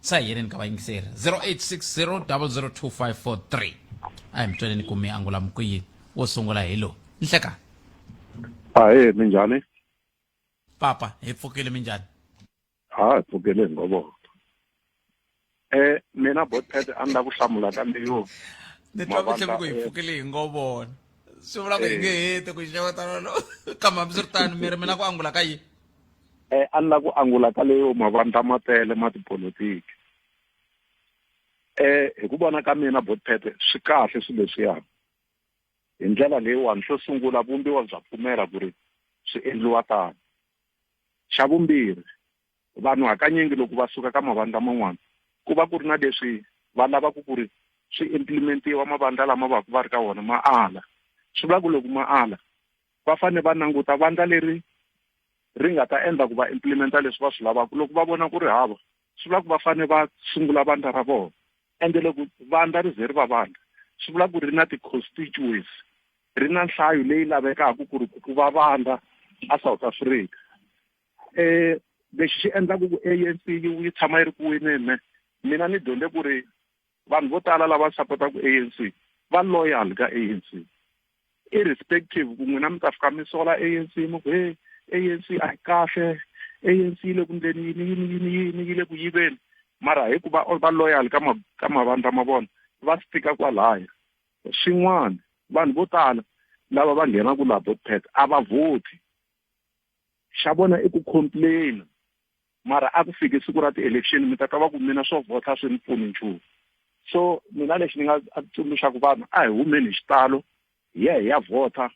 Sa hi yeleni ka vayingiseri 0860 002543 a hi mi tweleni ku mi angula mi ku yini wo sungula hi lowu nhleka Ahee, minjhani? Papa, hi pfukile minjhani? Ha, hi pfukile hi ngo vona. Eh, mina Botpet a ni la ku hlamula ka leyo. Ni twa mi tlhela ku hi pfukile hi ngo vona. Swi vula ku hi nge heti ku xewetana lo. Kambe hambiswiritano mi ri mi la ku angula ka yini? Eh, a ni la ku angula ka leyo mavandla ma tele ma tipolotiki. Eh, hi ku vona ka mina Botpet swi kahle swilo leswiya. Hi ndlela leyiwani, xo sungula vumbiwa bya pfumela ku ri swi endliwa tano. Xa vumbirhi, vanhu hakanyingi loko va suka ka mavandla man'wana ku va ku ri na leswi va lavaka ku ri swi implementiwa mavandla lama va va ri ka wona ma ala. Swi vula ku loko ma ala va fanele va languta vandla leri ri nga ta endla ku va implementa leswi va swi lavaka. Loko va vona ku ri hava swi vula ku va fanele va sungula vandla ra vona. Ende loko vandla ri ze ri va vandla swi vula ku ri na ti-constituency ri na nhlayo leyi lavekaka ku ri ku va vandla a South Africa. Eh lexi xi endlaka ku ANC yi tshama yi ri ku wineni ne mina ni dyondze ku ri vanhu vo tala lava sapotaka ANC va loyal ka ANC irrespective ku n'wina mi ta fika mi sola ANC mi ku hey ANC a yi kahle ANC yi le ku ndleni yini yini yini yini yi le ku yiveni mara hi ku va va loyal ka ma ka mavandla ma vona va stika kwalaya swin'wana vanhu vo tala lava va nghenaka laha botpet a va vhoti xa vona i ku complain mara a ku fiki siku ra ti-election mi ta twa va ku mina swo vhota swi ni pfuni nchumu so mina lexi ni nga tsundzuxaka vanhu a hi humeni hi xitalo hi ya hi ya vhota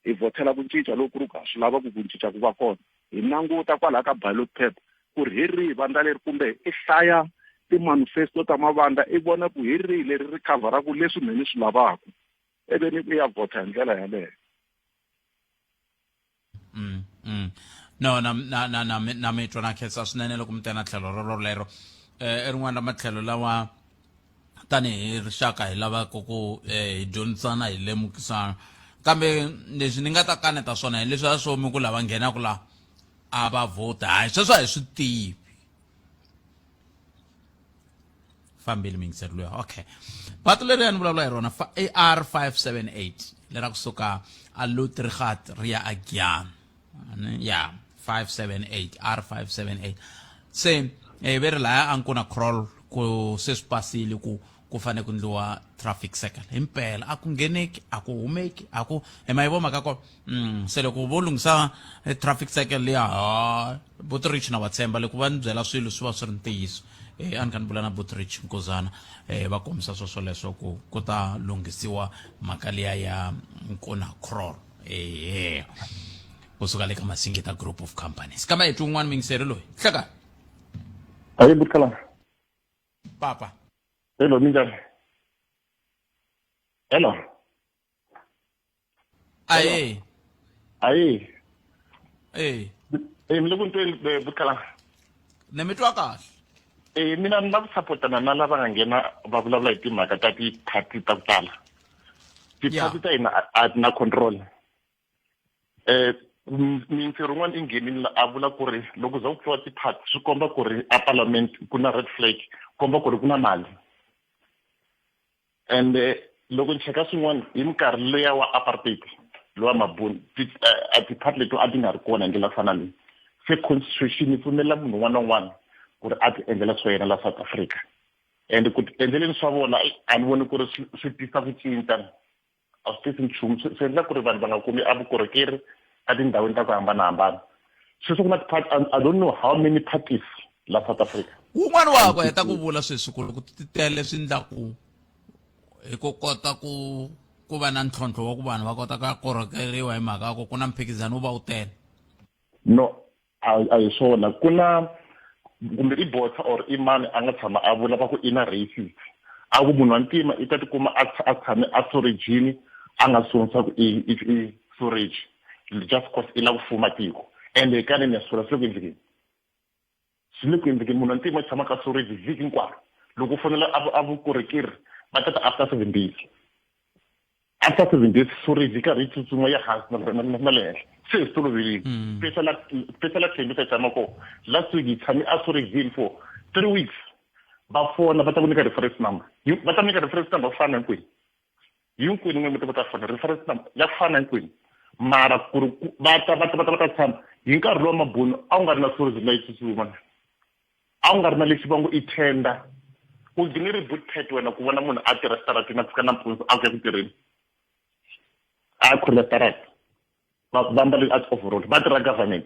hi vhotela ku cinca loku ri ku ha swi lava ku ku cinca ku va kona hi languta kwalaha ka ballot paper ku ri hi rihi vandla leri kumbe i hlaya ti-manifesto ta mavandla i vona ku hi rihi leri ri khavharaka leswi mhe ni swi lavaka ivi ni ku ya vhota hi ndlela yaleyo mm, mm. no na na na na na mi twa na khensa swinene loko mi ta na tlhelo rololero eh i rin'wana ra matlhelo lawa tanihi rixaka hi lavaka ku eh, hi dyondzisana hi lemukisana kambe leswi ni nga ta kaneta swona hi leswi a swo mi ku lava nghenaka la a va vhoti hayi sweswo a hi swi tivi fambile miyingiseri luya okay patu leri ya ni vulavula hi rona ar 578 lera kusuka a lutrigat ri ya a giyani ya 578 r 578 se eh, ve ri laya a nkuna crawl ku se swi pasile ku ku fanele ku ndliwa traffic circle himpela a ku ngheneki a ku humeki a ku hi ma yi vo mhaka kona se loko vo lunghisa eh, traffic circle liya ha Butrich na va tshemba loko va ni byela swilo swi va swi ri ntiyiso eh, a ni kha ni vula na Butrich Nkozana eh, va kombisa swo swoleswo ku ku ta lunghisiwa mhaka liya ya Nkuna Crawl eh, kusuka le ka Masingita Group of Companies kambe hi twi un'wana mingiseri loyi hleka Ayi Butkala. papa Hello, minjhani? Hello. Aye. Aye. Eh. Eh, mi le ku ntweni eh, Butkala. Ne mi twa kahle. Eh, mina ni lava ku sapotana na lava nga nghena va vulavula hi timhaka ta ti-party ta ku tala. Ti-party ta hina a ti na control. Eh, mintirho yin'wana i nghenile la a vula ku ri loko za ku pfiwa ti-party swi komba ku ri a parliament ku na red flag komba ku ri ku na mali and eh, loko ni cheka swin'wana hi minkarhi leya wa apartheid lowa mabuni eh, a ti-party leto a ti nga ri kona hi ndlela fana leyi se constitution yi pfumelela munhu un'wana na un'wana ku ri a ti endlela swa yena la South Africa and ku ti endleleni swa vona a ni voni ku ri swi tisa ku cinca a swi tisi nchumu swi endla ku ri vanhu va nga kumi a vukorhokeri etindhawini ta ku hambanahambana sweswi ku na ti-party I don't know how many parties la South Africa wun'wana wa ku heta ku vula sweswi ku loko ti tele swi endla ku hi ku kota ku ku va na ntlhontlho wa ku vanhu va kota ku korhokeriwa hi mhaka ya ku ku na mphikizano wu va wu tele no a hi swona ku na kumbe i botha or i mani a nga tshama a vula va ku i na racist a ku munhu wa ntima i ta tikuma a tshame a storage-ini a nga swi swa ku i storage just cause i lava ku fuma tiko ende hikanene ya swi vula swi le ku endlekeni swi le ku endlekeni munhu wa ntima i tshama ka storage vhiki hinkwaro loko u fonela a vukorhokeri va ta ta after 7 days after 7 days storage yi karhi yi tsutsuma ya hansi na le henhla se hi swi tolovelile special la Tembisa hi tshama kona last week hi tshame a storage for 3 weeks. Va fona va ta ku nyika reference number. Va ta nyika reference number ku fana hinkwenu. Hinkwenu n'we mi ta va ta fona reference number ya ku fana hinkwenu. Mara ku ri va ta va ta va ta va ta tshama hi nkarhi lowa mabunu a wu nga ri na tourism leyi tsutsuma. A wu nga ri na lexi va ngo i tender. U gine ri boot pad wena ku vona munhu a tirha xitaratini a pfuka nampundzu a ku ya ku tirheni. A khurhela xitarata. Va va mbale a ti-overall va tirha government.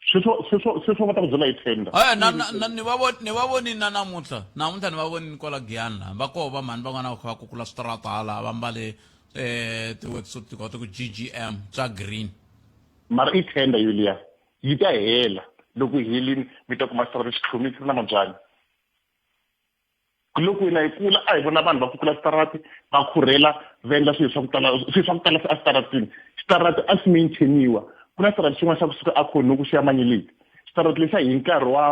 Sweswo sweswo sweswo va ta ku byela hi tender. Eh, na, na, na, ni va vo- ni va vonini na namuntlha namuntlha ni va vonini kwala giyani laha va koho va mhani van'wana va kha va kukula switarata hala va mbale um ti-worksuit ti kota ku ggm swa green Mara i tender yoliya yi ta hela loko yi helini mi ta kuma xitarata xi tlhomile xi ri na mabyanyi. Loko hina hi kula a hi vona vanhu va kukula switarati va khurhela va endla swilo swa ku tala swilo swa ku tala eswitaratini. Xitarati a xi maintain-iwa ku na xitarati xin'wana xa kusuka eKhononi xi ya Manyeleti xitarati lexiya hi nkarhi wa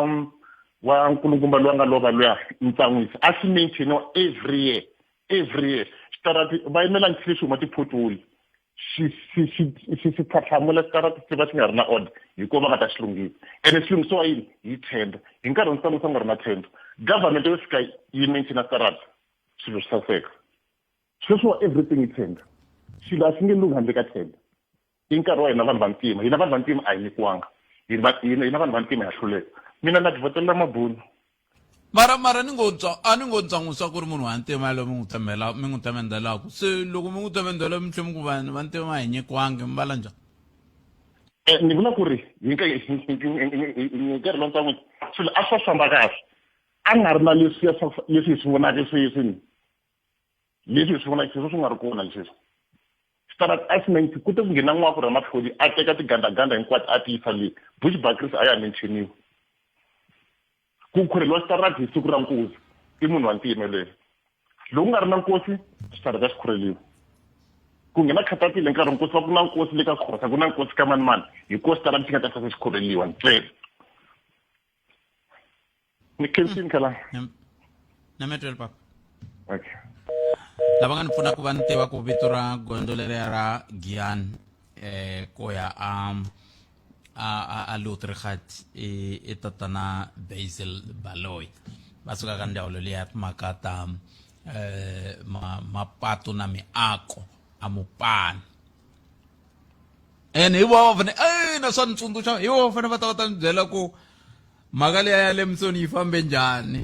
wa nkulukumba loyi a nga lova luya Ntsan'wisi a xi maintain-iwa every year every year xitarati va yimela nchumu lexi huma ti-pothole xi xi xi xi xi tlhatlhamula xitarata xi va xi nga ri na order hi kona va nga ta xi lunghisa ene xi lunghisiwa yini hi tender hi nkarhi wa ntsongo nga ri na tender government yo fika yi maintain xitarata swilo swi saseka sweswiwa everything i tender xilo a xi nge lunghi handle ka tender i nkarhi wa hina vanhu vantima hina vanhu vantima a hi nyikiwanga hina vanhu vantima ha hluleka mina na tivhotelela mabunu mara mara ni ngo twa a ni ngo tsan'wisa ku ri munhu wa ntima yaloye mi n'wi tshembela mi n'wi tshembendelaku se loko mi n'wi tshembendela mi tlhe mi ku vanhu va ntima hi nyikiwangi mi vala njhani eh, ni vula ku ri hi nkarhi lowu ntsangwini swilo a swa famba kahle a nga ri na leswiya leswi hi swi vonaka sweswi leswi hi swi vonaka sweswi swi nga ri kona leswi Standard Iceman ku te ku nghena n'waku Ramatlhodi a teka tigandaganda hinkwato a ti yisa le Bushbuckridge a ya ha mencheniwi ku khurheliwa xitarati hi siku ra nkosi i munhu wa ntima yoloye loko ku nga ri na nkosi xitarata xi khurheliwa ku nghena khatapile nkarhi nkosi va ku na nkosi le ka khosa ku na nkosi ka mani mani hi koho xitarati xi nga ta fika xi khurheliwa ntsena ni khensini khala nametwele papa okay lava nga ni pfuna ku va ni tiva ku vito ra gondzo leriya ra giyani eh ku ya a a a, a Lootrigat i, i tatana Basil Baloyi va suka ka ndzawulo liya ya timhaka ta eh ma, mapatu na miako a Mupani ene hi vona va fane e na swa ni tsundzuxa hi vona va fane va ta va ta ni byela ku mhaka liya ya le Msoni yi fambe njhani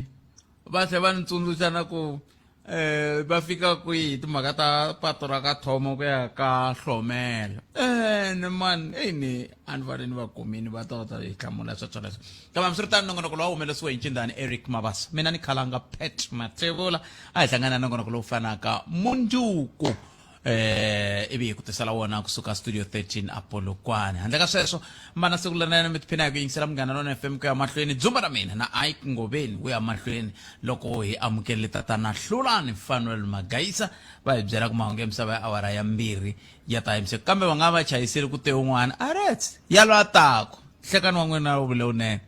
va tlhela va ni tsundzuxa na ku eh va fika kwihi timhaka ta pato ra ka thomo ku ya ka hlomela eh ni man eyi ni a ni fanele ni va kumini va ta va ta hi hlamula swa swoleswo kambe hambiswiritano nongonoko lowu humelerisiwe hi ncindani eric mabasa mina ni khalanga pet mathevula a hi hlangana na nongonoko lowu fanaka mundzuku eh ivi hi ku tisela wona kusuka studio 13 apolokwane handle ka sweswo mana siku lerinene mi tiphina hi ku yingisela munghana lona fm ku ya mahlweni dzumba ra mina na ike ngoveni wu ya mahlweni loko hi amukele tatana hlulani fanuel magayisa va hi byela ku mahungu ya misava ya awara ya mbirhi ya ta yimisiwa kambe va nga va chayiseli ku te un'wana arets ya lwa taku nhlekani wa n'wina wu vule wunene.